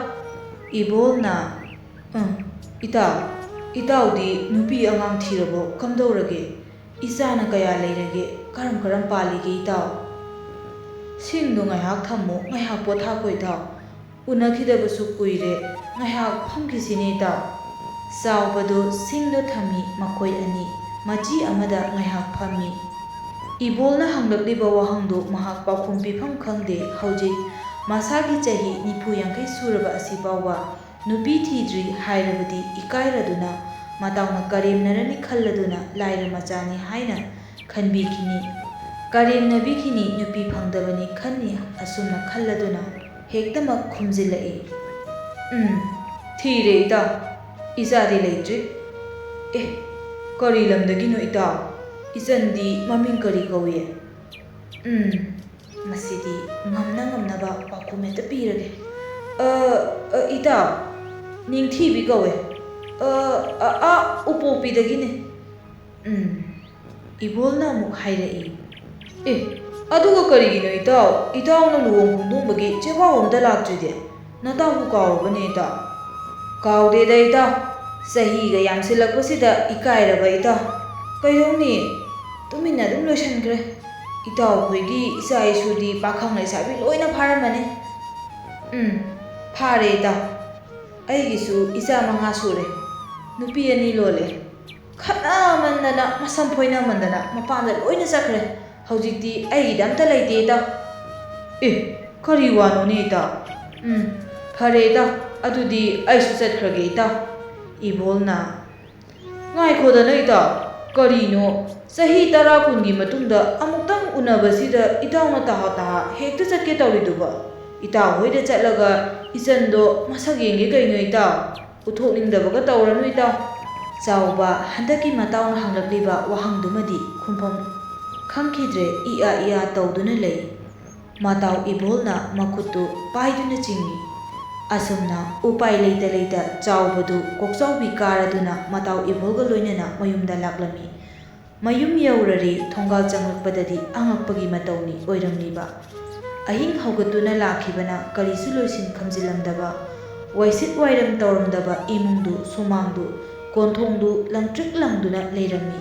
ꯏꯕꯣꯜꯅ, "ꯑ, ꯏꯇꯥꯎ, ꯏꯇꯥꯎꯗꯤ ꯅꯨꯄꯤ ꯑꯉꯥꯡ ꯊꯤꯔꯕꯣ? ꯀꯝꯗꯧꯔꯒꯦ? ꯏꯆꯥꯅ ꯀꯌꯥ ꯂꯩꯔꯒꯦ? ꯀꯔꯝ ꯀꯔꯝ ꯄꯥꯜꯂꯤꯒꯦ ꯏꯇꯥꯎ?" "ꯁꯤꯡꯗꯣ ꯉꯥꯏꯍꯥꯛ ꯊꯝꯃꯣ, ꯉꯥꯏꯍꯥꯛ ꯄꯣꯊꯥꯈꯣ ꯏꯇꯥꯎ꯫ ꯎꯅꯈꯤꯗꯕꯁꯨ ꯀꯨꯏꯔꯦ, ꯉꯥꯏꯍꯥꯛ ꯐꯝꯈꯤꯁꯤꯅꯦ ꯏꯇꯥꯎ"꯫ ꯆꯥꯎꯕꯗꯨ ꯁꯤꯡꯗꯣ ꯊꯝꯃꯤ, ꯃꯈꯣꯏ ꯑꯅꯤ ꯃꯆꯤ ꯑꯃꯗ ꯉꯥꯏꯍꯥꯛ ꯐꯝꯃꯤ꯫ ꯏꯕꯣꯜꯅ ꯍꯪꯂꯛꯂꯤꯕ ꯋꯥꯍꯪꯗꯨ ꯃꯍꯥꯛ ꯄꯥꯎꯈꯨꯝ ꯄꯤꯐꯝ ꯈꯪꯗꯦ꯫ ꯍꯧꯖꯤꯛ ꯃꯁꯥꯒꯤ ꯆꯍꯤ ꯅꯤꯐꯨ ꯌꯥꯡꯈꯩ ꯁꯨꯔꯕ ꯑꯁꯤ ꯐꯥꯎꯕ ꯅꯨꯄꯤ ꯊꯤꯗ꯭ꯔꯤ ꯍꯥꯏꯔꯕꯗꯤ ꯏꯀꯥꯏꯔꯗꯨꯅ ꯃꯇꯥꯎꯅ ꯀꯔꯦꯝꯅꯔꯅꯤ ꯈꯜꯂꯗꯨꯅ ꯂꯥꯏꯔ ꯃꯆꯥꯅꯤ ꯍꯥꯏꯅ ꯈꯟꯕꯤꯈꯤꯅꯤ꯫ "ꯀꯔꯦꯝꯅꯕꯤꯈꯤꯅꯤ, ꯅꯨꯄꯤ ꯐꯪꯗꯕꯅꯤ ꯈꯟꯅꯤ", ꯑꯁꯨꯝꯅ ꯈꯜꯂꯗꯨꯅ ꯍꯦꯛꯇꯃꯛ ꯈꯨꯝꯖꯤꯜꯂꯛꯏ꯫ "ꯎꯝ, ꯊꯤꯔꯦ ꯏꯇꯥ, ꯏꯆꯥꯗꯤ ꯂꯩꯇ꯭ꯔꯤ"꯫ "ꯑꯦ, ꯀꯔꯤ ꯂꯝꯗꯒꯤꯅꯣ ꯏꯇꯥ? ꯏꯆꯟꯗꯤ ꯃꯃꯤꯡ ꯀꯔꯤ ꯀꯧꯏ?" "ꯎꯝ, ꯃꯁꯤꯗꯤ ꯉꯝꯅ ꯉꯝꯅꯕ ꯄꯥꯎꯈꯨꯝ ꯍꯦꯛꯇ ꯄꯤꯔꯒꯦ꯫ ꯑ, ꯑ, ꯏꯇꯥ, ꯅꯤꯡꯊꯤꯕꯤ ꯀꯧꯋꯦ꯫ ꯑ, ꯑ, ꯑꯥ ꯎꯄꯣꯛꯄꯤꯗꯒꯤꯅꯦ"꯫ "ꯎꯝ", ꯏꯕꯣꯜꯅ ꯑꯃꯨꯛ ꯍꯥꯏꯔꯛꯏ꯫ "ꯑꯦ, ꯑꯗꯨꯒ ꯀꯔꯤꯒꯤꯅꯣ ꯏꯇꯥꯎ, ꯏꯇꯥꯎꯅ ꯂꯨꯍꯣꯡ ꯈꯣꯡꯗꯣꯡꯕꯒꯤ ꯆꯦꯕꯥꯎ ꯑꯝꯇ ꯂꯥꯛꯇ꯭ꯔꯤꯗꯤ? ꯅꯇꯥꯎꯕꯨ ꯀꯥꯎꯔꯕꯅꯦ ꯏꯇꯥꯎ?" "ꯀꯥꯎꯗꯦꯗ ꯏꯇꯥꯎ, ꯆꯍꯤꯒ ꯌꯥꯝꯁꯤꯜꯂꯛꯄꯁꯤꯗ ꯏꯀꯥꯏꯔꯕ ꯏꯇꯥꯎ꯫ ꯀꯩꯗꯧꯅꯤ, ꯇꯨꯃꯤꯟꯅ ꯑꯗꯨꯝ ꯂꯣꯏꯁꯤꯟꯈ꯭ꯔꯦ꯫ ꯏꯇꯥꯎꯈꯣꯏꯒꯤ ꯏꯆꯥ ꯏꯁꯨꯗꯤ ꯄꯥꯈꯪ ꯂꯩꯁꯥꯕꯤ ꯂꯣꯏꯅ ꯐꯥꯔꯝꯃꯅꯤ"꯫ "ꯎꯝ, ꯐꯥꯔꯦ ꯏꯇꯥꯎ꯫ ꯑꯩꯒꯤꯁꯨ ꯏꯆꯥ ꯃꯉꯥ ꯁꯨꯔꯦ꯫ ꯅꯨꯄꯤ ꯑꯅꯤ ꯂꯣꯜꯂꯦ꯫ ꯈꯠꯅꯃꯟꯗꯅ, ꯃꯁꯝ ꯐꯣꯏꯅꯃꯟꯗꯅ ꯃꯄꯥꯟꯗ ꯂꯣꯏꯅ ꯆꯠꯈ꯭ꯔꯦ꯫ ꯍꯧꯖꯤꯛꯇꯤ ꯑꯩꯒꯤꯗ ꯑꯝꯇ ꯂꯩꯇꯦ ꯏꯇꯥꯎ"꯫ "ꯑꯦ, ꯀꯔꯤ ꯋꯥꯅꯣꯅꯦ ꯏꯇꯥꯎ? ꯎꯝ, ꯐꯔꯦ ꯏꯇꯥꯎ, ꯑꯗꯨꯗꯤ ꯑꯩꯁꯨ ꯆꯠꯈ꯭ꯔꯒꯦ ꯏꯇꯥꯎ"꯫ ꯏꯕꯣꯜꯅ "ꯉꯥꯏꯈꯣꯗꯅ ꯏꯇꯥꯎ, ꯀꯔꯤꯅꯣ? ꯆꯍꯤ ꯇꯔꯥ ꯀꯨꯟꯒꯤ ꯃꯇꯨꯡꯗ ꯑꯃꯨꯛꯇꯪ ꯎꯅꯕꯁꯤꯗ ꯏꯇꯥꯎꯅ ꯇꯍꯥ ꯇꯍꯥ ꯍꯦꯛꯇ ꯆꯠꯀꯦ ꯇꯧꯔꯤꯗꯨꯕꯣ? ꯏꯇꯥꯎ ꯍꯣꯏꯗ ꯆꯠꯂꯒ ꯏꯆꯟꯗꯣ ꯃꯁꯛ ꯌꯦꯡꯒꯦ ꯀꯩꯅꯣ ꯏꯇꯥꯎ? ꯎꯊꯣꯛꯅꯤꯡꯗꯕꯒ ꯇꯧꯔꯅꯨ ꯏꯇꯥꯎ"꯫ ꯆꯥꯎꯕ ꯍꯟꯗꯛꯀꯤ ꯃꯇꯥꯎꯅ ꯍꯪꯂꯛꯂꯤꯕ ꯋꯥꯍꯪꯗꯨꯃꯗꯤ ꯈꯨꯝꯐꯝ ꯈꯪꯈꯤꯗ꯭ꯔꯦ, ꯏꯌꯥ ꯏꯌꯥ ꯇꯧꯗꯨꯅ ꯂꯩ꯫ ꯃꯇꯥꯎ ꯏꯕꯣꯜꯅ ꯃꯈꯨꯠꯇꯨ ꯄꯥꯏꯗꯨꯅ ꯆꯤꯡꯏ꯫ ꯑꯁꯨꯝꯅ ꯎꯄꯥꯏ ꯂꯩꯇ ꯂꯩꯇ ꯆꯥꯎꯕꯗꯨ ꯀꯣꯛꯆꯥꯎꯕꯤ ꯀꯥꯔꯗꯨꯅ ꯃꯇꯥꯎ ꯏꯕꯣꯜꯒ ꯂꯣꯏꯅꯅ ꯃꯌꯨꯝꯗ ꯂꯥꯛꯂꯝꯃꯤ꯫ ꯃꯌꯨꯝ ꯌꯧꯔꯔꯦ, ꯊꯣꯡꯒꯥꯜ ꯆꯪꯂꯛꯄꯗꯗꯤ ꯑꯉꯛꯄꯒꯤ ꯃꯇꯧꯅꯤ ꯑꯣꯏꯔꯝꯂꯤꯕ꯫ ꯑꯍꯤꯡ ꯍꯧꯒꯠꯇꯨꯅ ꯂꯥꯛꯈꯤꯕꯅ ꯀꯔꯤꯁꯨ ꯂꯣꯏꯁꯤꯟ ꯈꯝꯖꯤꯜꯂꯝꯗꯕ, ꯋꯥꯏꯁꯤꯠ ꯋꯥꯏꯔꯝ ꯇꯧꯔꯝꯗꯕ ꯏꯃꯨꯡꯗꯨ, ꯁꯨꯃꯥꯡꯗꯨ, ꯀꯣꯟꯊꯣꯡꯗꯨ ꯂꯪꯇ꯭ꯔꯤꯛ ꯂꯪꯗꯨꯅ ꯂꯩꯔꯝꯃꯤ꯫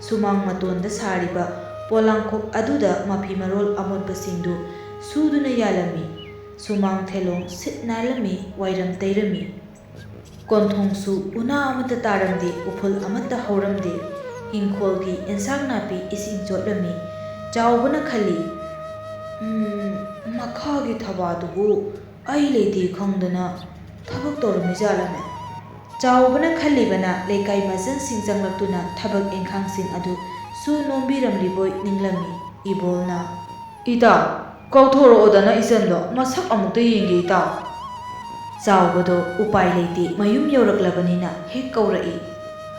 ꯁꯨꯃꯥꯡ ꯃꯇꯣꯟꯗ ꯁꯥꯔꯤꯕ ꯄꯣꯂꯥꯡꯈꯣꯛ ꯑꯗꯨꯗ ꯃꯐꯤ ꯃꯔꯣꯜ ꯑꯃꯣꯠꯄꯁꯤꯡꯗꯨ ꯁꯨꯗꯨꯅ ꯌꯥꯜꯂꯝꯃꯤ꯫ ꯁꯨꯃꯥꯡ ꯊꯦꯂꯣꯡ ꯁꯤꯠ ꯅꯥꯜꯂꯝꯃꯤ, ꯋꯥꯏꯔꯝ ꯇꯩꯔꯝꯃꯤ꯫ ꯀꯣꯟꯊꯣꯡꯁꯨ ꯎꯅꯥ ꯑꯃꯠꯇ ꯇꯥꯔꯝꯗꯦ, ꯎꯐꯨꯜ ꯑꯃꯠꯇ ꯍꯧꯔꯝꯗꯦ꯫ ꯏꯪꯈꯣꯜꯒꯤ ꯑꯦꯟꯁꯥꯡ ꯅꯥꯄꯤ ꯏꯁꯤꯡ ꯆꯣꯠꯂꯝꯃꯤ꯫ ꯆꯥꯎꯕꯅ ꯈꯜꯂꯤ, "ꯎꯝ, ꯃꯈꯥꯒꯤ ꯊꯕꯥꯗꯨꯕꯨ ꯑꯩ ꯂꯩꯇꯦ ꯈꯪꯗꯅ ꯊꯕꯛ ꯇꯧꯔꯝꯃꯤꯖꯥꯠꯂꯅꯦ?" ꯆꯥꯎꯕꯅ ꯈꯜꯂꯤꯕꯅ ꯂꯩꯀꯥꯏ ꯃꯆꯟꯁꯤꯡ ꯆꯪꯂꯛꯇꯨꯅ ꯊꯕꯛ ꯏꯪꯈꯥꯡꯁꯤꯡ ꯑꯗꯨ ꯁꯨ ꯅꯣꯝꯕꯤꯔꯝꯂꯤꯕꯣꯏ ꯅꯤꯡꯂꯝꯃꯤ꯫ ꯏꯕꯣꯜꯅ, "ꯏꯇꯥꯎ, ꯀꯧꯊꯣꯔꯛꯑꯣꯗꯅ ꯏꯆꯟꯗꯣ, ꯃꯁꯛ ꯑꯃꯨꯛꯇ ꯌꯦꯡꯒꯦ ꯏꯇꯥꯎ꯫" ꯆꯥꯎꯕꯗꯣ ꯎꯄꯥꯏ ꯂꯩꯇꯦ, ꯃꯌꯨꯝ ꯌꯧꯔꯛꯂꯕꯅꯤꯅ ꯍꯦꯛ ꯀꯧꯔꯛꯏ꯫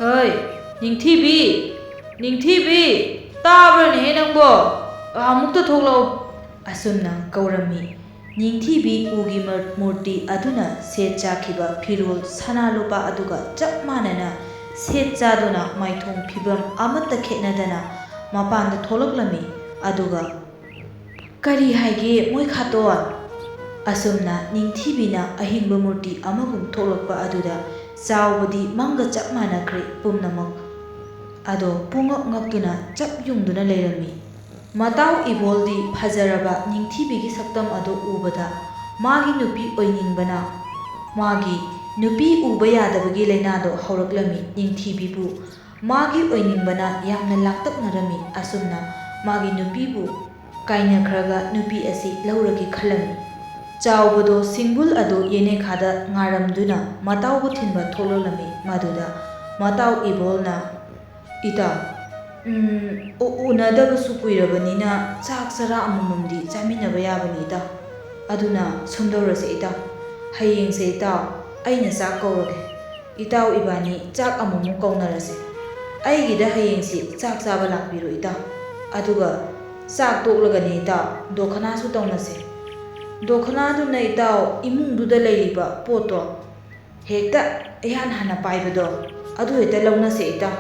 "ꯍꯩ, ꯅꯤꯡꯊꯤꯕꯤ! ꯅꯤꯡꯊꯤꯕꯤ! ꯇꯥꯕ꯭ꯔꯅꯦꯍꯦ ꯅꯪꯕꯣ? ꯑꯃꯨꯛꯇ ꯊꯣꯛꯂꯛꯑꯣ꯫" ꯑꯁꯨꯝꯅ ꯀꯧꯔꯝꯃꯤ꯫ ꯅꯤꯡꯊꯤꯕꯤ ꯎꯒꯤ ꯃꯔ-, ꯃꯨꯔꯇꯤ ꯑꯗꯨꯅ ꯁꯦꯠ ꯆꯥꯈꯤꯕ ꯐꯤꯔꯣꯜ ꯁꯅꯥ ꯂꯨꯄꯥ ꯑꯗꯨꯒ ꯆꯞ ꯃꯥꯟꯅꯅ ꯁꯦꯠ ꯆꯥꯗꯨꯅ ꯃꯥꯏꯊꯣꯡ ꯐꯤꯕꯝ ꯑꯃꯠꯇ ꯈꯦꯠꯅꯗꯅ ꯃꯄꯥꯟꯗ ꯊꯣꯛꯂꯛꯂꯝꯃꯤ꯫ ꯑꯗꯨꯒ, "ꯀꯔꯤ ꯍꯥꯏꯒꯦ ꯃꯣꯏ ꯈꯥꯇꯣꯟ?" ꯑꯁꯨꯝꯅ ꯅꯤꯡꯊꯤꯕꯤꯅ ꯑꯍꯤꯡꯕ ꯃꯨꯔꯇꯤ ꯑꯃꯒꯨꯝ ꯊꯣꯛꯂꯛꯄ ꯑꯗꯨꯗ ꯆꯥꯎꯕꯗꯤ ꯃꯪꯒ ꯆꯞ ꯃꯥꯟꯅꯈ꯭ꯔꯦ꯫ ꯄꯨꯝꯅꯃꯛ ꯑꯗꯣ ꯄꯨꯡꯉꯛ ꯉꯛꯇꯨꯅ ꯆꯞ ꯌꯨꯡꯗꯨꯅ ꯂꯩꯔꯝꯃꯤ꯫ ꯃꯇꯥꯎ ꯏꯕꯣꯜꯗꯤ ꯐꯖꯔꯕ ꯅꯤꯡꯊꯤꯕꯤꯒꯤ ꯁꯛꯇꯝ ꯑꯗꯨ ꯎꯕꯗ ꯃꯥꯒꯤ ꯅꯨꯄꯤ ꯑꯣꯏꯅꯤꯡꯕꯅ, ꯃꯥꯒꯤ ꯅꯨꯄꯤ ꯎꯕ ꯌꯥꯗꯕꯒꯤ ꯂꯥꯏꯅꯥꯗꯣ ꯍꯧꯔꯛꯂꯝꯃꯤ꯫ ꯅꯤꯡꯊꯤꯕꯤꯕꯨ ꯃꯥꯒꯤ ꯑꯣꯏꯅꯤꯡꯕꯅ ꯌꯥꯝꯅ ꯂꯥꯡꯇꯛꯅꯔꯝꯃꯤ꯫ ꯑꯁꯨꯝꯅ ꯃꯥꯒꯤ ꯅꯨꯄꯤꯕꯨ ꯀꯥꯏꯅꯈ꯭ꯔꯒ ꯅꯨꯄꯤ ꯑꯁꯤ ꯂꯧꯔꯒꯦ ꯈꯜꯂꯝꯃꯤ꯫ ꯆꯥꯎꯕꯗꯣ ꯁꯤꯡꯕꯨꯜ ꯑꯗꯨ ꯌꯦꯅꯦꯈꯥꯗ ꯉꯥꯔꯝꯗꯨꯅ ꯃꯇꯥꯎꯕꯨ ꯊꯤꯟꯕ ꯊꯣꯛꯂꯛꯂꯝꯃꯤ꯫ ꯃꯗꯨꯗ ꯃꯇꯥꯎ ꯏꯕꯣꯜꯅ, "ꯏꯇꯥꯎ, ꯎꯝ, ꯎ-, ꯎꯅꯗꯕꯁꯨ ꯀꯨꯏꯔꯕꯅꯤꯅ ꯆꯥꯛ ꯆꯔꯥ ꯑꯃꯃꯝꯗꯤ ꯆꯥꯃꯤꯟꯅꯕ ꯌꯥꯕꯅꯤ ꯏꯇꯥꯎ꯫ ꯑꯗꯨꯅ ꯁꯨꯝꯗꯧꯔꯁꯦ ꯏꯇꯥꯎ, ꯍꯌꯦꯡꯁꯦ ꯏꯇꯥꯎ ꯑꯩꯅ ꯆꯥꯛ ꯀꯧꯔꯒꯦ꯫ ꯏꯇꯥꯎ ꯏꯕꯥꯅꯤ ꯆꯥꯛ ꯑꯃꯨꯛꯃꯨꯛ ꯀꯧꯅꯔꯁꯦ꯫ ꯑꯩꯒꯤꯗ ꯍꯌꯦꯡꯁꯤ ꯆꯥꯛ ꯆꯥꯕ ꯂꯥꯛꯄꯤꯔꯣ ꯏꯇꯥꯎ꯫ ꯑꯗꯨꯒ ꯆꯥꯛ ꯇꯣꯛꯂꯒꯅꯦ ꯏꯇꯥꯎ ꯗꯣꯈꯅꯥꯁꯨ ꯇꯧꯅꯁꯦ꯫ ꯗꯣꯈꯅꯥꯗꯨꯅ ꯏꯇꯥꯎ ꯏꯃꯨꯡꯗꯨꯗ ꯂꯩꯔꯤꯕ ꯄꯣꯠꯇꯣ ꯍꯦꯛꯇ ꯏꯍꯥꯟ ꯍꯥꯟꯅ ꯄꯥꯏꯕꯗꯣ ꯑꯗꯨ ꯍꯦꯛꯇ ꯂꯧꯅꯁꯦ ꯏꯇꯥꯎ꯫"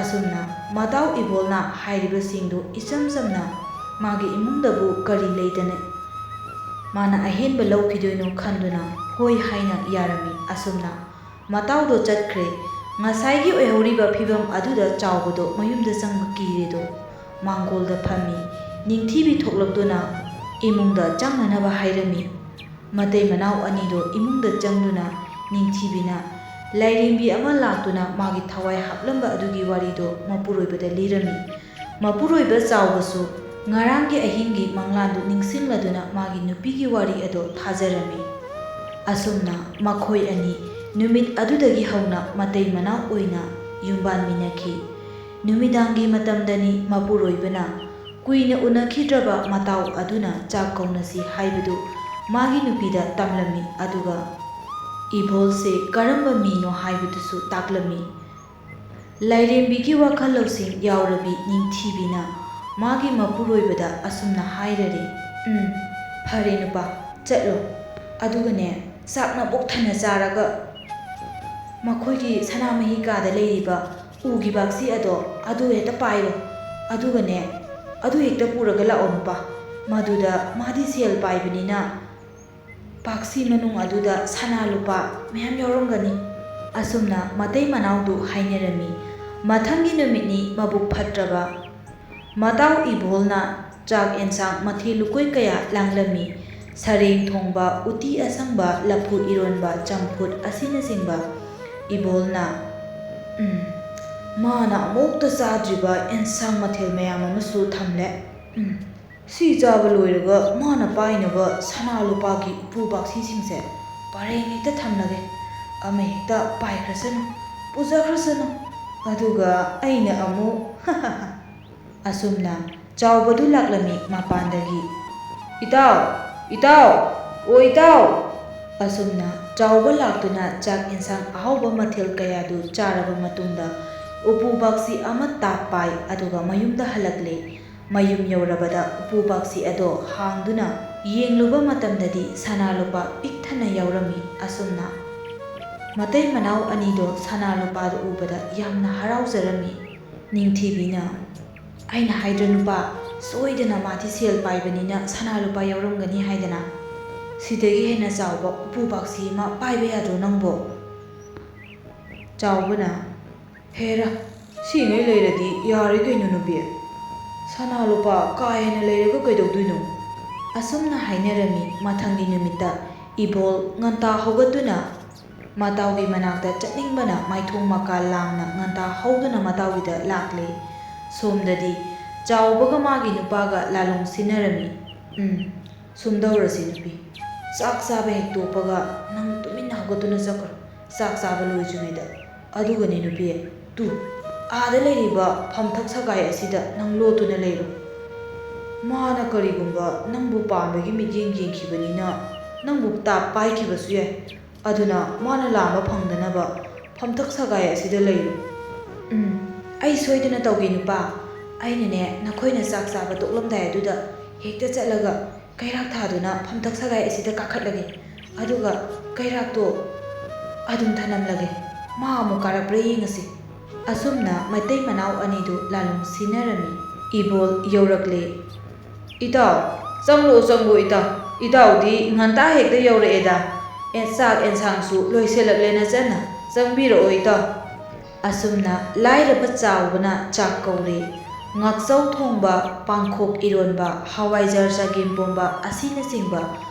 ꯑꯁꯨꯝꯅ ꯃꯇꯥꯎ ꯏꯕꯣꯜꯅ ꯍꯥꯏꯔꯤꯕꯁꯤꯡꯗꯨ ꯏꯆꯝ ꯆꯝꯅ ꯃꯥꯒꯤ ꯏꯃꯨꯡꯗꯕꯨ ꯀꯔꯤ ꯂꯩꯗꯅ ꯃꯥꯅ ꯑꯍꯦꯟꯕ ꯂꯧꯈꯤꯗꯣꯏꯅꯣ ꯈꯟꯗꯨꯅ ꯍꯣꯏ ꯍꯥꯏꯅ ꯌꯥꯔꯝꯃꯤ꯫ ꯑꯁꯨꯝꯅ ꯃꯇꯥꯎꯗꯣ ꯆꯠꯈ꯭ꯔꯦ꯫ ꯉꯁꯥꯏꯒꯤ ꯑꯣꯏꯍꯧꯔꯤꯕ ꯐꯤꯕꯝ ꯑꯗꯨꯗ ꯆꯥꯎꯕꯗꯣ ꯃꯌꯨꯝꯗ ꯆꯪꯕ ꯀꯤꯔꯦꯗꯣ꯫ ꯃꯥꯡꯒꯣꯜꯗ ꯐꯝꯃꯤ꯫ ꯅꯤꯡꯊꯤꯕꯤ ꯊꯣꯛꯂꯛꯇꯨꯅ ꯏꯃꯨꯡꯗ ꯆꯪꯅꯅꯕ ꯍꯥꯏꯔꯝꯃꯤ꯫ ꯃꯇꯩ ꯃꯅꯥꯎ ꯑꯅꯤꯗꯣ ꯏꯃꯨꯡꯗ ꯆꯪꯗꯨꯅ ꯅꯤꯡꯊꯤꯕꯤꯅ ꯂꯥꯏꯔꯦꯝꯕꯤ ꯑꯃ ꯂꯥꯛꯇꯨꯅ ꯃꯥꯒꯤ ꯊꯋꯥꯏ ꯍꯥꯞꯂꯝꯕ ꯑꯗꯨꯒꯤ ꯋꯥꯔꯤꯗꯣ ꯃꯄꯨꯔꯣꯏꯕꯗ ꯂꯤꯔꯝꯃꯤ꯫ ꯃꯄꯨꯔꯣꯏꯕ ꯆꯥꯎꯕꯁꯨ ꯉꯔꯥꯡꯒꯤ ꯑꯍꯤꯡꯒꯤ ꯃꯪꯂꯥꯟꯗꯨ ꯅꯤꯡꯁꯤꯡꯂꯗꯨꯅ ꯃꯥꯒꯤ ꯅꯨꯄꯤꯒꯤ ꯋꯥꯔꯤ ꯑꯗꯣ ꯊꯥꯖꯔꯝꯃꯤ꯫ ꯑꯁꯨꯝꯅ ꯃꯈꯣꯏ ꯑꯅꯤ ꯅꯨꯃꯤꯠ ꯑꯗꯨꯗꯒꯤ ꯍꯧꯅ ꯃꯇꯩ ꯃꯅꯥꯎ ꯑꯣꯏꯅ ꯌꯨꯝꯕꯥꯟꯃꯤꯟꯅꯈꯤ꯫ ꯅꯨꯃꯤꯗꯥꯡꯒꯤ ꯃꯇꯝꯗꯅꯤ ꯃꯄꯨꯔꯣꯏꯕꯅ ꯀꯨꯏꯅ ꯎꯅꯈꯤꯗ꯭ꯔꯕ ꯃꯇꯥꯎ ꯑꯗꯨꯅ ꯆꯥꯛ ꯀꯧꯅꯁꯤ ꯍꯥꯏꯕꯗꯨ ꯃꯥꯒꯤ ꯅꯨꯄꯤꯗ ꯇꯝꯂꯝꯃꯤ, ꯑꯗꯨꯒ ꯏꯕꯣꯜꯁꯦ ꯀꯔꯝꯕ ꯃꯤꯅꯣ ꯍꯥꯏꯕꯗꯨꯁꯨ ꯇꯥꯛꯂꯝꯃꯤ꯫ ꯂꯥꯏꯔꯦꯝꯕꯤꯒꯤ ꯋꯥꯈꯜ ꯂꯧꯁꯤꯡ ꯌꯥꯎꯔꯕꯤ ꯅꯤꯡꯊꯤꯕꯤꯅ ꯃꯥꯒꯤ ꯃꯄꯨꯔꯣꯏꯕꯗ ꯑꯁꯨꯝꯅ ꯍꯥꯏꯔꯔꯤ, "ꯎꯝ, ꯐꯔꯦ ꯅꯨꯄꯥ, ꯆꯠꯂꯣ꯫ ꯑꯗꯨꯒꯅꯦ, ꯆꯥꯛꯅ ꯄꯨꯛ ꯊꯟꯅ ꯆꯥꯔꯒ ꯃꯈꯣꯏꯒꯤ ꯁꯅꯥꯃꯍꯤ ꯀꯥꯗ ꯂꯩꯔꯤꯕ ꯎꯒꯤ ꯕꯥꯛꯁꯤ ꯑꯗꯣ ꯑꯗꯨ ꯍꯦꯛꯇ ꯄꯥꯏꯔꯣ꯫ ꯑꯗꯨꯒꯅꯦ, ꯑꯗꯨ ꯍꯦꯛꯇ ꯄꯨꯔꯒ ꯂꯥꯛꯑꯣ ꯅꯨꯄꯥ꯫ ꯃꯗꯨꯗ ꯃꯥꯗꯤ ꯁꯦꯜ ꯄꯥꯏꯕꯅꯤꯅ ꯕꯥꯛꯁꯤ ꯃꯅꯨꯡ ꯑꯗꯨꯗ ꯁꯅꯥ ꯂꯨꯄꯥ ꯃꯌꯥꯝ ꯌꯥꯎꯔꯝꯒꯅꯤ꯫" ꯑꯁꯨꯝꯅ ꯃꯇꯩ ꯃꯅꯥꯎꯗꯨ ꯍꯥꯏꯅꯔꯝꯃꯤ꯫ ꯃꯊꯪꯒꯤ ꯅꯨꯃꯤꯠꯅꯤ ꯃꯕꯨꯛ ꯐꯠꯇ꯭ꯔꯕ ꯃꯇꯥꯎ ꯏꯕꯣꯜꯅ ꯆꯥꯛ ꯑꯦꯟꯁꯥꯡ ꯃꯊꯦꯜ ꯂꯨꯀꯣꯏ ꯀꯌꯥ ꯂꯥꯡꯂꯝꯃꯤ꯫ ꯁꯔꯦꯡ ꯊꯣꯡꯕ, ꯎꯇꯤ ꯑꯁꯪꯕ, ꯂꯐꯨ ꯏꯔꯣꯟꯕ, ꯆꯝꯐꯨꯠ ꯑꯁꯤꯅꯆꯤꯡꯕ꯫ ꯏꯕꯣꯜꯅ, "ꯎꯝ, ꯃꯥꯅ ꯑꯃꯨꯛꯇ ꯆꯥꯗ꯭ꯔꯤꯕ ꯑꯦꯟꯁꯥꯡ ꯃꯊꯦꯜ ꯃꯌꯥꯝ ꯑꯃꯁꯨ ꯊꯝꯂꯦ꯫ ꯎꯝ, ꯁꯤ ꯆꯥꯕ ꯂꯣꯏꯔꯒ ꯃꯥꯅ ꯄꯥꯏꯅꯕ ꯁꯅꯥ ꯂꯨꯄꯥꯒꯤ ꯎꯄꯨ ꯕꯥꯛꯁꯤꯁꯤꯡꯁꯦ ꯄꯔꯦꯡ ꯍꯦꯛꯇ ꯊꯝꯂꯒꯦ꯫ ꯑꯃ ꯍꯦꯛꯇ ꯄꯥꯏꯈ꯭ꯔꯁꯅꯨ, ꯄꯨꯖꯈ꯭ꯔꯁꯅꯨ꯫ ꯑꯗꯨꯒ ꯑꯩꯅ ꯑꯃꯨꯛ" ꯑꯁꯨꯝꯅ ꯆꯥꯎꯕꯗꯨ ꯂꯥꯛꯂꯝꯃꯤ ꯃꯄꯥꯟꯗꯒꯤ꯫ "ꯏꯇꯥꯎ! ꯏꯇꯥꯎ! ꯑꯣ ꯏꯇꯥꯎ!" ꯑꯁꯨꯝꯅ ꯆꯥꯎꯕ ꯂꯥꯛꯇꯨꯅ ꯆꯥꯛ ꯏꯟꯁꯥꯡ ꯑꯍꯥꯎꯕ ꯃꯊꯦꯜ ꯀꯌꯥꯗꯨ ꯆꯥꯔꯕ ꯃꯇꯨꯡꯗ ꯎꯄꯨ ꯕꯥꯛꯁꯤ ꯑꯃꯠꯇ ꯄꯥꯏ, ꯑꯗꯨꯒ ꯃꯌꯨꯝꯗ ꯍꯜꯂꯛꯂꯦ꯫ ꯃꯌꯨꯝ ꯌꯧꯔꯕꯗ ꯎꯄꯨ ꯕꯥꯛꯁꯤ ꯑꯗꯣ ꯍꯥꯡꯗꯨꯅ ꯌꯦꯡꯂꯨꯕ ꯃꯇꯝꯗꯗꯤ ꯁꯅꯥ ꯂꯨꯄꯥ ꯄꯤꯛ ꯊꯟꯅ ꯌꯥꯎꯔꯝꯃꯤ꯫ ꯑꯁꯨꯝꯅ ꯃꯇꯩ ꯃꯅꯥꯎ ꯑꯅꯤꯗꯣ ꯁꯅꯥ ꯂꯨꯄꯥꯗꯣ ꯎꯕꯗ ꯌꯥꯝꯅ ꯍꯔꯥꯎꯖꯔꯝꯃꯤ꯫ ꯅꯤꯡꯊꯤꯕꯤꯅ, "ꯑꯩꯅ ꯍꯥꯏꯗ꯭ꯔ ꯅꯨꯄꯥ, ꯁꯣꯏꯗꯅ ꯃꯥꯗꯤ ꯁꯦꯜ ꯄꯥꯏꯕꯅꯤꯅ ꯁꯅꯥ ꯂꯨꯄꯥ ꯌꯥꯎꯔꯝꯒꯅꯤ ꯍꯥꯏꯗꯅ꯫ ꯁꯤꯗꯒꯤ ꯍꯦꯟꯅ ꯆꯥꯎꯕ ꯎꯄꯨ ꯕꯥꯛꯁꯤ ꯑꯃ ꯄꯥꯏꯕ ꯌꯥꯗ꯭ꯔꯣ ꯅꯪꯕꯣ?" ꯆꯥꯎꯕꯅ, "ꯍꯦꯔꯥ, ꯁꯤꯉꯩ ꯂꯩꯔꯗꯤ ꯌꯥꯔꯦ ꯀꯩꯅꯣ ꯅꯨꯄꯤ꯫ ꯁꯅꯥ ꯂꯨꯄꯥ ꯀꯥ ꯍꯦꯟꯅ ꯂꯩꯔꯒ ꯀꯩꯗꯧꯗꯣꯏꯅꯣ?" ꯑꯁꯨꯝꯅ ꯍꯥꯏꯅꯔꯝꯃꯤ꯫ ꯃꯊꯪꯒꯤ ꯅꯨꯃꯤꯠꯇ ꯏꯕꯣꯜ ꯉꯟꯇꯥ ꯍꯧꯒꯠꯇꯨꯅ ꯃꯇꯥꯎꯒꯤ ꯃꯅꯥꯛꯇ ꯆꯠꯅꯤꯡꯕꯅ ꯃꯥꯏꯊꯣꯡ ꯃꯀꯥ ꯂꯥꯡꯅ ꯉꯟꯇꯥ ꯍꯧꯗꯨꯅ ꯃꯇꯥꯎꯒꯤꯗ ꯂꯥꯛꯂꯦ꯫ ꯁꯣꯝꯗꯗꯤ ꯆꯥꯎꯕꯒ ꯃꯥꯒꯤ ꯅꯨꯄꯥꯒ ꯂꯥꯂꯣꯡ ꯁꯤꯟꯅꯔꯝꯃꯤ꯫ "ꯎꯝ, ꯁꯨꯝꯗꯧꯔꯁꯤ ꯅꯨꯄꯤ, ꯆꯥꯛ ꯆꯥꯕ ꯍꯦꯛ ꯇꯣꯛꯄꯒ ꯅꯪ ꯇꯨꯃꯤꯟꯅ ꯍꯧꯒꯠꯇꯨꯅ ꯆꯠꯈ꯭ꯔꯣ, ꯆꯥꯛ ꯆꯥꯕ ꯂꯣꯏꯗ꯭ꯔꯤꯉꯩꯗ꯫ ꯑꯗꯨꯒꯅꯦ ꯅꯨꯄꯤ, ꯇꯨ, ꯑꯥꯗ ꯂꯩꯔꯤꯕ ꯐꯝꯊꯛ ꯁꯒꯥꯏ ꯑꯁꯤꯗ ꯅꯪ ꯂꯣꯠꯇꯨꯅ ꯂꯩꯔꯣ꯫ ꯃꯥꯅ ꯀꯔꯤꯒꯨꯝꯕ ꯅꯪꯕꯨ ꯄꯥꯝꯕꯒꯤ ꯃꯤꯠꯌꯦꯡ ꯌꯦꯡꯈꯤꯕꯅꯤꯅ ꯅꯪꯕꯨ ꯇꯥꯞ ꯄꯥꯏꯈꯤꯕꯁꯨ ꯌꯥꯏ꯫ ꯑꯗꯨꯅ ꯃꯥꯅ ꯂꯥꯝꯕ ꯐꯪꯗꯅꯕ ꯐꯝꯊꯛ ꯁꯒꯥꯏ ꯑꯁꯤꯗ ꯂꯩꯔꯨ꯫ ꯎꯝ, ꯑꯩ ꯁꯣꯏꯗꯅ ꯇꯧꯒꯦ, ꯅꯨꯄꯥ꯫ ꯑꯩꯅꯅꯦ, ꯅꯈꯣꯏꯅ ꯆꯥꯛ ꯆꯥꯕ ꯇꯣꯛꯂꯝꯗꯥꯏ ꯑꯗꯨꯗ ꯍꯦꯛꯇ ꯆꯠꯂꯒ ꯀꯩꯔꯥꯛ ꯊꯥꯗꯨꯅ ꯐꯝꯊꯛ ꯁꯒꯥꯏ ꯑꯁꯤꯗ ꯀꯥꯈꯠꯂꯒꯦ꯫ ꯑꯗꯨꯒ ꯀꯩꯔꯥꯛꯇꯣ ꯑꯗꯨꯝ ꯊꯅꯝꯂꯒꯦ꯫ ꯃꯥ ꯑꯃꯨꯛ ꯀꯥꯔꯛꯄ꯭ꯔꯥ ꯌꯦꯡꯉꯁꯤ꯫ ꯑꯁꯨꯝꯅ ꯃꯇꯩ ꯃꯅꯥꯎ ꯑꯅꯤꯗꯨ ꯂꯥꯂꯣꯡ ꯁꯤꯟꯅꯔꯝꯃꯤ꯫ ꯏꯕꯣꯜ ꯌꯧꯔꯛꯂꯦ꯫ "ꯏꯇꯥꯎ, ꯆꯪꯂꯛꯑꯣ, ꯆꯪꯂꯛꯑꯣ, ꯏꯇꯥꯎ꯫ ꯏꯇꯥꯎꯗꯤ ꯉꯟꯇꯥ ꯍꯦꯛꯇ ꯌꯧꯔꯛꯑꯦꯗ꯫ ꯑꯦ, ꯆꯥꯛ ꯑꯦꯟꯁꯥꯡꯁꯨ ꯂꯣꯏꯁꯤꯜꯂꯛꯂꯦ ꯅꯆꯟꯅ꯫ ꯆꯪꯕꯤꯔꯛꯑꯣ, ꯏꯇꯥꯎ꯫" ꯑꯁꯨꯝꯅ ꯂꯥꯏꯔꯕ ꯆꯥꯎꯕꯅ ꯆꯥꯛ ꯀꯧꯔꯦ꯫ ꯉꯥꯛꯆꯧ ꯊꯣꯡꯕ, ꯄꯥꯡꯈꯣꯛ ꯏꯔꯣꯟꯕ, ꯍꯋꯥꯏꯖꯥꯔ ꯆꯒꯦꯝꯄꯣꯝꯕ ꯑꯁꯤꯅꯆꯤꯡꯕ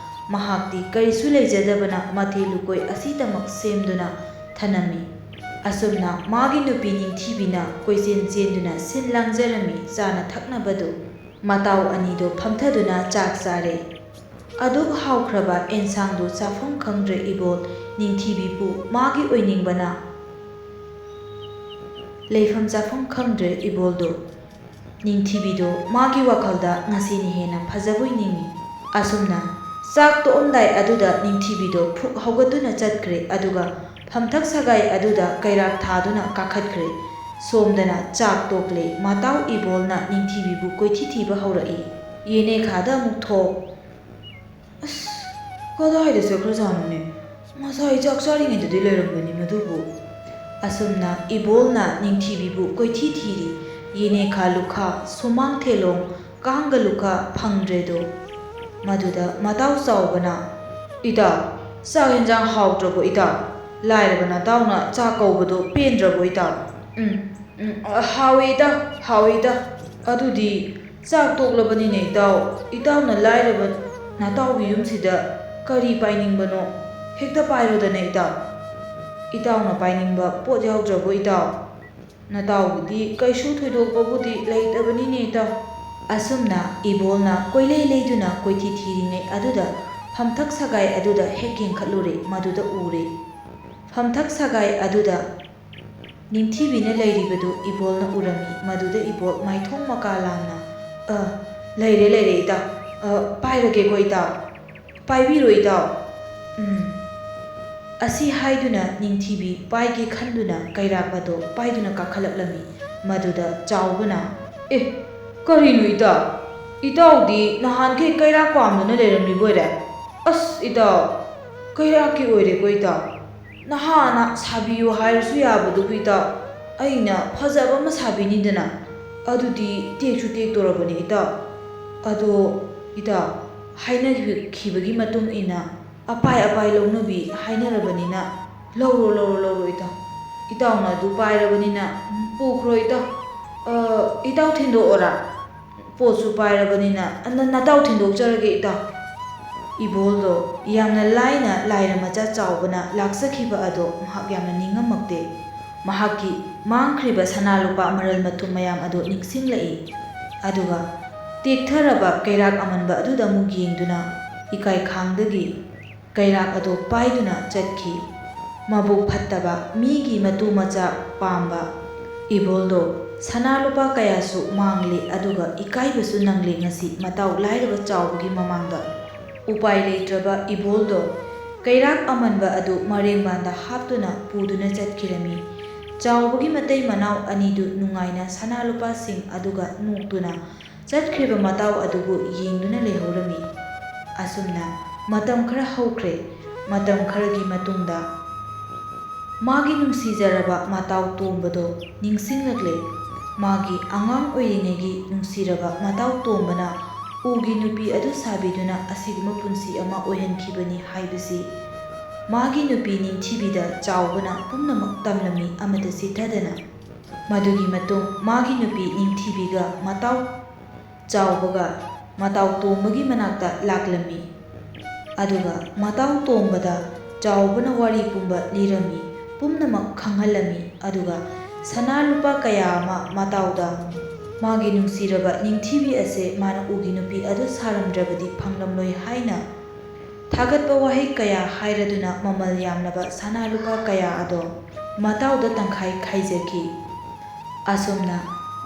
ꯃꯍꯥꯛꯇꯤ ꯀꯔꯤꯁꯨ ꯂꯩꯖꯗꯕꯅ ꯃꯊꯦꯜ ꯂꯨꯀꯣꯏ ꯑꯁꯤꯗꯃꯛ ꯁꯦꯝꯗꯨꯅ ꯊꯅꯝꯃꯤ꯫ ꯑꯁꯨꯝꯅ ꯃꯥꯒꯤ ꯅꯨꯄꯤ ꯅꯤꯡꯊꯤꯕꯤꯅ ꯀꯣꯏꯆꯦꯟ ꯆꯦꯟꯗꯨꯅ ꯁꯤꯟ ꯂꯥꯡꯖꯔꯝꯃꯤ ꯆꯥꯅ ꯊꯛꯅꯕꯗꯨ꯫ ꯃꯇꯥꯎ ꯑꯅꯤꯗꯣ ꯐꯝꯊꯗꯨꯅ ꯆꯥꯛ ꯆꯥꯔꯦ꯫ ꯑꯗꯨꯛ ꯍꯥꯎꯈ꯭ꯔꯕ ꯑꯦꯟꯁꯥꯡꯗꯨ ꯆꯥꯐꯝ ꯈꯪꯗ꯭ꯔꯦ ꯏꯕꯣꯜ꯫ ꯅꯤꯡꯊꯤꯕꯤꯕꯨ ꯃꯥꯒꯤ ꯑꯣꯏꯅꯤꯡꯕꯅ ꯂꯩꯐꯝ ꯆꯥꯐꯝ ꯈꯪꯗ꯭ꯔꯦ ꯏꯕꯣꯜꯗꯣ꯫ ꯅꯤꯡꯊꯤꯕꯤꯗꯣ ꯃꯥꯒꯤ ꯋꯥꯈꯜꯗ ꯉꯁꯤꯅ ꯍꯦꯟꯅ ꯐꯖꯕꯣꯏ ꯅꯤꯡꯏ꯫ ꯑꯁꯨꯝꯅ ꯆꯥꯛ ꯇꯣꯛꯑꯝꯗꯥꯏ ꯑꯗꯨꯗ ꯅꯤꯡꯊꯤꯕꯤꯗꯣ ꯐꯨꯛ ꯍꯧꯒꯠꯇꯨꯅ ꯆꯠꯈ꯭ꯔꯦ, ꯑꯗꯨꯒ ꯐꯝꯊꯛ ꯁꯒꯥꯏ ꯑꯗꯨꯗ ꯀꯩꯔꯥꯛ ꯊꯥꯗꯨꯅ ꯀꯥꯈꯠꯈ꯭ꯔꯦ꯫ ꯁꯣꯝꯗꯅ ꯆꯥꯛ ꯇꯣꯛꯂꯦ, ꯃꯇꯥꯎ ꯏꯕꯣꯜꯅ ꯅꯤꯡꯊꯤꯕꯤꯕꯨ ꯀꯣꯏꯊꯤ ꯊꯤꯕ ꯍꯧꯔꯛꯏ꯫ ꯌꯦꯅꯦꯈꯥꯗ ꯑꯃꯨꯛ ꯊꯣꯛ꯫ ꯑꯁ, ꯀꯗꯥꯏꯗ ꯆꯠꯈ꯭ꯔꯖꯥꯠꯅꯣꯅꯦ? ꯉꯁꯥꯏ ꯆꯥꯛ ꯆꯥꯔꯤꯉꯩꯗꯗꯤ ꯂꯩꯔꯝꯕꯅꯤ ꯃꯗꯨꯕꯨ꯫ ꯑꯁꯨꯝꯅ ꯏꯕꯣꯜꯅ ꯅꯤꯡꯊꯤꯕꯤꯕꯨ ꯀꯣꯏꯊꯤ ꯊꯤꯔꯤ꯫ ꯌꯦꯅꯦꯈꯥ ꯂꯨꯈꯥ, ꯁꯨꯃꯥꯡ ꯊꯦꯂꯣꯡ, ꯀꯥꯡꯒ ꯂꯨꯈꯥ ꯐꯪꯗ꯭ꯔꯦꯗꯣ꯫ ꯃꯗꯨꯗ ꯃꯇꯥꯎ ꯆꯥꯎꯕꯅ, "ꯏꯇꯥꯎ, ꯆꯥꯛ ꯌꯦꯟꯖꯥꯡ ꯍꯥꯎꯇ꯭ꯔꯕꯣ ꯏꯇꯥꯎ? ꯂꯥꯏꯔꯕ ꯅꯇꯥꯎꯅ ꯆꯥꯛ ꯀꯧꯕꯗꯣ ꯄꯦꯟꯗ꯭ꯔꯕꯣ ꯏꯇꯥꯎ?" "ꯎꯝ, ꯎꯝ, ꯍꯥꯎꯏ ꯏꯇꯥꯎ, ꯍꯥꯎꯏ ꯏꯇꯥꯎ꯫ ꯑꯗꯨꯗꯤ ꯆꯥꯛ ꯇꯣꯛꯂꯕꯅꯤꯅꯦ ꯏꯇꯥꯎ, ꯏꯇꯥꯎꯅ ꯂꯥꯏꯔꯕ ꯅꯇꯥꯎꯒꯤ ꯌꯨꯝꯁꯤꯗ ꯀꯔꯤ ꯄꯥꯏꯅꯤꯡꯕꯅꯣ? ꯍꯦꯛꯇ ꯄꯥꯏꯔꯣꯗꯅ ꯏꯇꯥꯎ꯫ ꯏꯇꯥꯎꯅ ꯄꯥꯏꯅꯤꯡꯕ ꯄꯣꯠ ꯌꯥꯎꯗ꯭ꯔꯕꯣ ꯏꯇꯥꯎ? ꯅꯇꯥꯎꯒꯤꯗꯤ ꯀꯩꯁꯨ ꯊꯣꯏꯗꯣꯛꯄꯕꯨꯗꯤ ꯂꯩꯇꯕꯅꯤꯅꯦ ꯏꯇꯥꯎ꯫" ꯑꯁꯨꯝꯅ ꯏꯕꯣꯜꯅ ꯀꯣꯏꯂꯩ ꯂꯩꯗꯨꯅ ꯀꯣꯏꯊꯤ ꯊꯤꯔꯤꯉꯩ ꯑꯗꯨꯗ ꯐꯝꯊꯛ ꯁꯒꯥꯏ ꯑꯗꯨꯗ ꯍꯦꯛ ꯌꯦꯡꯈꯠꯂꯨꯔꯦ, ꯃꯗꯨꯗ ꯎꯔꯦ꯫ ꯐꯝꯊꯛ ꯁꯒꯥꯏ ꯑꯗꯨꯗ ꯅꯤꯡꯊꯤꯕꯤꯅ ꯂꯩꯔꯤꯕꯗꯨ ꯏꯕꯣꯜꯅ ꯎꯔꯝꯃꯤ꯫ ꯃꯗꯨꯗ ꯏꯕꯣꯜ ꯃꯥꯏꯊꯣꯡ ꯃꯀꯥ ꯂꯥꯝꯅ, "ꯑ, "ꯂꯩꯔꯦ, ꯂꯩꯔꯦ, ꯏꯇꯥꯎ꯫ ꯑ, ꯄꯥꯏꯔꯒꯦꯀꯣ, ꯏꯇꯥꯎ꯫ ꯄꯥꯏꯕꯤꯔꯣ, ꯏꯇꯥꯎ꯫ ꯎꯝ꯫" ꯑꯁꯤ ꯍꯥꯏꯗꯨꯅ ꯅꯤꯡꯊꯤꯕꯤ ꯄꯥꯏꯒꯦ ꯈꯟꯗꯨꯅ ꯀꯩꯔꯥꯛ ꯑꯗꯣ ꯄꯥꯏꯗꯨꯅ ꯀꯥꯈꯠꯂꯛꯂꯝꯃꯤ꯫ ꯃꯗꯨꯗ ꯆꯥꯎꯕꯅ, "ꯑꯦ, ꯀꯔꯤꯅꯣ, ꯏꯇꯥꯎ? ꯏꯇꯥꯎꯗꯤ ꯅꯍꯥꯟꯈꯩ ꯀꯩꯔꯥꯛ ꯄꯥꯝꯗꯨꯅ ꯂꯩꯔꯝꯂꯤꯕꯣꯏꯔꯦ? ꯑꯁ, ꯏꯇꯥꯎ, ꯀꯩꯔꯥꯛꯀꯤ ꯑꯣꯏꯔꯦꯀꯣ, ꯏꯇꯥꯎ꯫ ꯅꯍꯥꯟꯅ ꯁꯥꯕꯤꯌꯨ ꯍꯥꯏꯔꯁꯨ ꯌꯥꯕꯗꯨꯕꯨ, ꯏꯇꯥꯎ, ꯑꯩꯅ ꯐꯖꯕ ꯑꯃ ꯁꯥꯕꯤꯅꯤꯗꯅ꯫ ꯑꯗꯨꯗꯤ ꯇꯦꯛꯁꯨ ꯇꯦꯛꯇꯣꯔꯕꯅꯤ, ꯏꯇꯥꯎ꯫ ꯑꯗꯣ, ꯏꯇꯥꯎ, ꯍꯥꯏꯅꯈꯤꯕꯒꯤ ꯃꯇꯨꯡ ꯏꯟꯅ ꯑꯄꯥꯏ ꯑꯄꯥꯏ ꯂꯧꯅꯕꯤ ꯍꯥꯏꯅꯔꯕꯅꯤꯅ, ꯂꯧꯔꯣ, ꯂꯧꯔꯣ, ꯂꯧꯔꯣ, ꯏꯇꯥꯎ꯫ ꯏꯇꯥꯎꯅ ꯑꯗꯨ ꯄꯥꯏꯔꯕꯅꯤꯅ, ꯄꯨꯈ꯭ꯔꯣ, ꯏꯇꯥꯎ꯫ ꯑ, ꯏꯇꯥꯎ ꯊꯤꯟꯗꯣꯛꯑꯣꯔꯥ? ꯄꯣꯠꯁꯨ ꯄꯥꯏꯔꯕꯅꯤꯅ, ꯅ-, ꯅꯇꯥꯎ ꯊꯤꯟꯗꯣꯛꯆꯔꯒꯦ, ꯏꯇꯥꯎ꯫" ꯏꯕꯣꯜꯗꯣ ꯌꯥꯝꯅ ꯂꯥꯏꯅ ꯂꯥꯏꯔ ꯃꯆꯥ ꯆꯥꯎꯕꯅ ꯂꯥꯛꯆꯈꯤꯕ ꯑꯗꯣ ꯃꯍꯥꯛ ꯌꯥꯝꯅ ꯅꯤꯡꯉꯝꯃꯛꯇꯦ꯫ ꯃꯍꯥꯛꯀꯤ ꯃꯥꯡꯈ꯭ꯔꯤꯕ ꯁꯅꯥ ꯂꯨꯄꯥ ꯃꯔꯜ ꯃꯊꯨꯝ ꯃꯌꯥꯝ ꯑꯗꯣ ꯅꯤꯡꯁꯤꯡꯂꯛꯏ꯫ ꯑꯗꯨꯒ ꯇꯦꯛꯊꯔꯕ ꯀꯩꯔꯥꯛ ꯑꯃꯟꯕ ꯑꯗꯨꯗ ꯑꯃꯨꯛ ꯌꯦꯡꯗꯨꯅ ꯏꯀꯥꯏ ꯈꯥꯡꯗꯒꯤ ꯀꯩꯔꯥꯛ ꯑꯗꯨ ꯄꯥꯏꯗꯨꯅ ꯆꯠꯈꯤ꯫ ꯃꯕꯨꯛ ꯐꯠꯇꯕ, ꯃꯤꯒꯤ ꯃꯇꯨ ꯃꯆꯥ ꯄꯥꯝꯕ ꯏꯕꯣꯜꯗꯣ ꯁꯅꯥ ꯂꯨꯄꯥ ꯀꯌꯥꯁꯨ ꯃꯥꯡꯂꯦ, ꯑꯗꯨꯒ ꯏꯀꯥꯏꯕꯁꯨ ꯅꯪꯂꯦ ꯉꯁꯤ ꯃꯇꯥꯎ ꯂꯥꯏꯔꯕ ꯆꯥꯎꯕꯒꯤ ꯃꯃꯥꯡꯗ꯫ ꯎꯄꯥꯏ ꯂꯩꯇ꯭ꯔꯕ ꯏꯕꯣꯜꯗꯣ ꯀꯩꯔꯥꯛ ꯑꯃꯟꯕ ꯑꯗꯨ ꯃꯔꯦꯡꯕꯥꯟꯗ ꯍꯥꯞꯇꯨꯅ ꯄꯨꯗꯨꯅ ꯆꯠꯈꯤꯔꯝꯃꯤ꯫ ꯆꯥꯎꯕꯒꯤ ꯃꯇꯩ ꯃꯅꯥꯎ ꯑꯅꯤꯗꯨ ꯅꯨꯡꯉꯥꯏꯅ ꯁꯅꯥ ꯂꯨꯄꯥꯁꯤꯡ ꯑꯗꯨꯒ ꯅꯣꯛꯇꯨꯅ ꯆꯠꯈ꯭ꯔꯤꯕ ꯃꯇꯥꯎ ꯑꯗꯨꯕꯨ ꯌꯦꯡꯗꯨꯅ ꯂꯩꯍꯧꯔꯝꯃꯤ꯫ ꯑꯁꯨꯝꯅ ꯃꯇꯝ ꯈꯔ ꯍꯧꯈ꯭ꯔꯦ꯫ ꯃꯇꯝ ꯈꯔꯒꯤ ꯃꯇꯨꯡꯗ ꯃꯥꯒꯤ ꯅꯨꯡꯁꯤꯖꯔꯕ ꯃꯇꯥꯎ ꯇꯣꯝꯕꯗꯣ ꯅꯤꯡꯁꯤꯡꯂꯛꯂꯦ꯫ ꯃꯥꯒꯤ ꯑꯉꯥꯡ ꯑꯣꯏꯔꯤꯉꯩꯒꯤ ꯅꯨꯡꯁꯤꯔꯕ ꯃꯇꯥꯎ ꯇꯣꯝꯕꯅ ꯎꯒꯤ ꯅꯨꯄꯤ ꯑꯗꯨ ꯁꯥꯕꯤꯗꯨꯅ ꯑꯁꯤꯒꯨꯝꯕ ꯄꯨꯟꯁꯤ ꯑꯃ ꯑꯣꯏꯍꯟꯈꯤꯕꯅꯤ ꯍꯥꯏꯕꯁꯤ ꯃꯥꯒꯤ ꯅꯨꯄꯤ ꯅꯤꯡꯊꯤꯕꯤꯗ ꯆꯥꯎꯕꯅ ꯄꯨꯝꯅꯃꯛ ꯇꯝꯂꯝꯃꯤ ꯑꯃꯠꯇ ꯆꯤꯠꯊꯗꯅ꯫ ꯃꯗꯨꯒꯤ ꯃꯇꯨꯡ ꯃꯥꯒꯤ ꯅꯨꯄꯤ ꯅꯤꯡꯊꯤꯕꯤꯒ ꯃꯇꯥꯎ ꯆꯥꯎꯕꯒ ꯃꯇꯥꯎ ꯇꯣꯝꯕꯒꯤ ꯃꯅꯥꯛꯇ ꯂꯥꯛꯂꯝꯃꯤ꯫ ꯑꯗꯨꯒ ꯃꯇꯥꯎ ꯇꯣꯝꯕꯗ ꯆꯥꯎꯕꯅ ꯋꯥꯔꯤ ꯄꯨꯝꯕ ꯂꯤꯔꯝꯃꯤ, ꯄꯨꯝꯅꯃꯛ ꯈꯪꯍꯜꯂꯝꯃꯤ꯫ ꯑꯗꯨꯒ ꯁꯅꯥ ꯂꯨꯄꯥ ꯀꯌꯥ ꯑꯃ ꯃꯇꯥꯎꯗ ꯃꯥꯒꯤ ꯅꯨꯡꯁꯤꯔꯕ ꯅꯤꯡꯊꯤꯕꯤ ꯑꯁꯦ ꯃꯥꯅ ꯎꯒꯤ ꯅꯨꯄꯤ ꯑꯗꯨ ꯁꯥꯔꯝꯗ꯭ꯔꯕꯗꯤ ꯐꯪꯂꯝꯂꯣꯏ ꯍꯥꯏꯅ ꯊꯥꯒꯠꯄ ꯋꯥꯍꯩ ꯀꯌꯥ ꯍꯥꯏꯔꯗꯨꯅ ꯃꯃꯜ ꯌꯥꯝꯂꯕ ꯁꯅꯥ ꯂꯨꯄꯥ ꯀꯌꯥ ꯑꯗꯣ ꯃꯇꯥꯎꯗ ꯇꯪꯈꯥꯏ ꯈꯥꯏꯖꯈꯤ꯫ ꯑꯁꯨꯝꯅ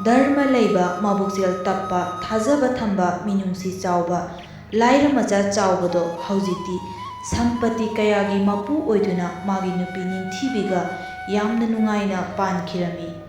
ꯙꯔꯃ ꯂꯩꯕ, ꯃꯕꯨꯛꯆꯦꯜ ꯇꯞꯄ, ꯊꯥꯖꯕ ꯊꯝꯕ, ꯃꯤꯅꯨꯡꯁꯤ ꯆꯥꯎꯕ, ꯂꯥꯏꯔ ꯃꯆꯥ ꯆꯥꯎꯕꯗꯣ ꯍꯧꯖꯤꯛꯇꯤ ꯁꯝꯄꯇꯤ ꯀꯌꯥꯒꯤ ꯃꯄꯨ ꯑꯣꯏꯗꯨꯅ ꯃꯥꯒꯤ ꯅꯨꯄꯤ ꯅꯤꯡꯊꯤꯕꯤꯒ ꯌꯥꯝꯅ ꯅꯨꯡꯉꯥꯏꯅ ꯄꯥꯟꯈꯤꯔꯝꯃꯤ꯫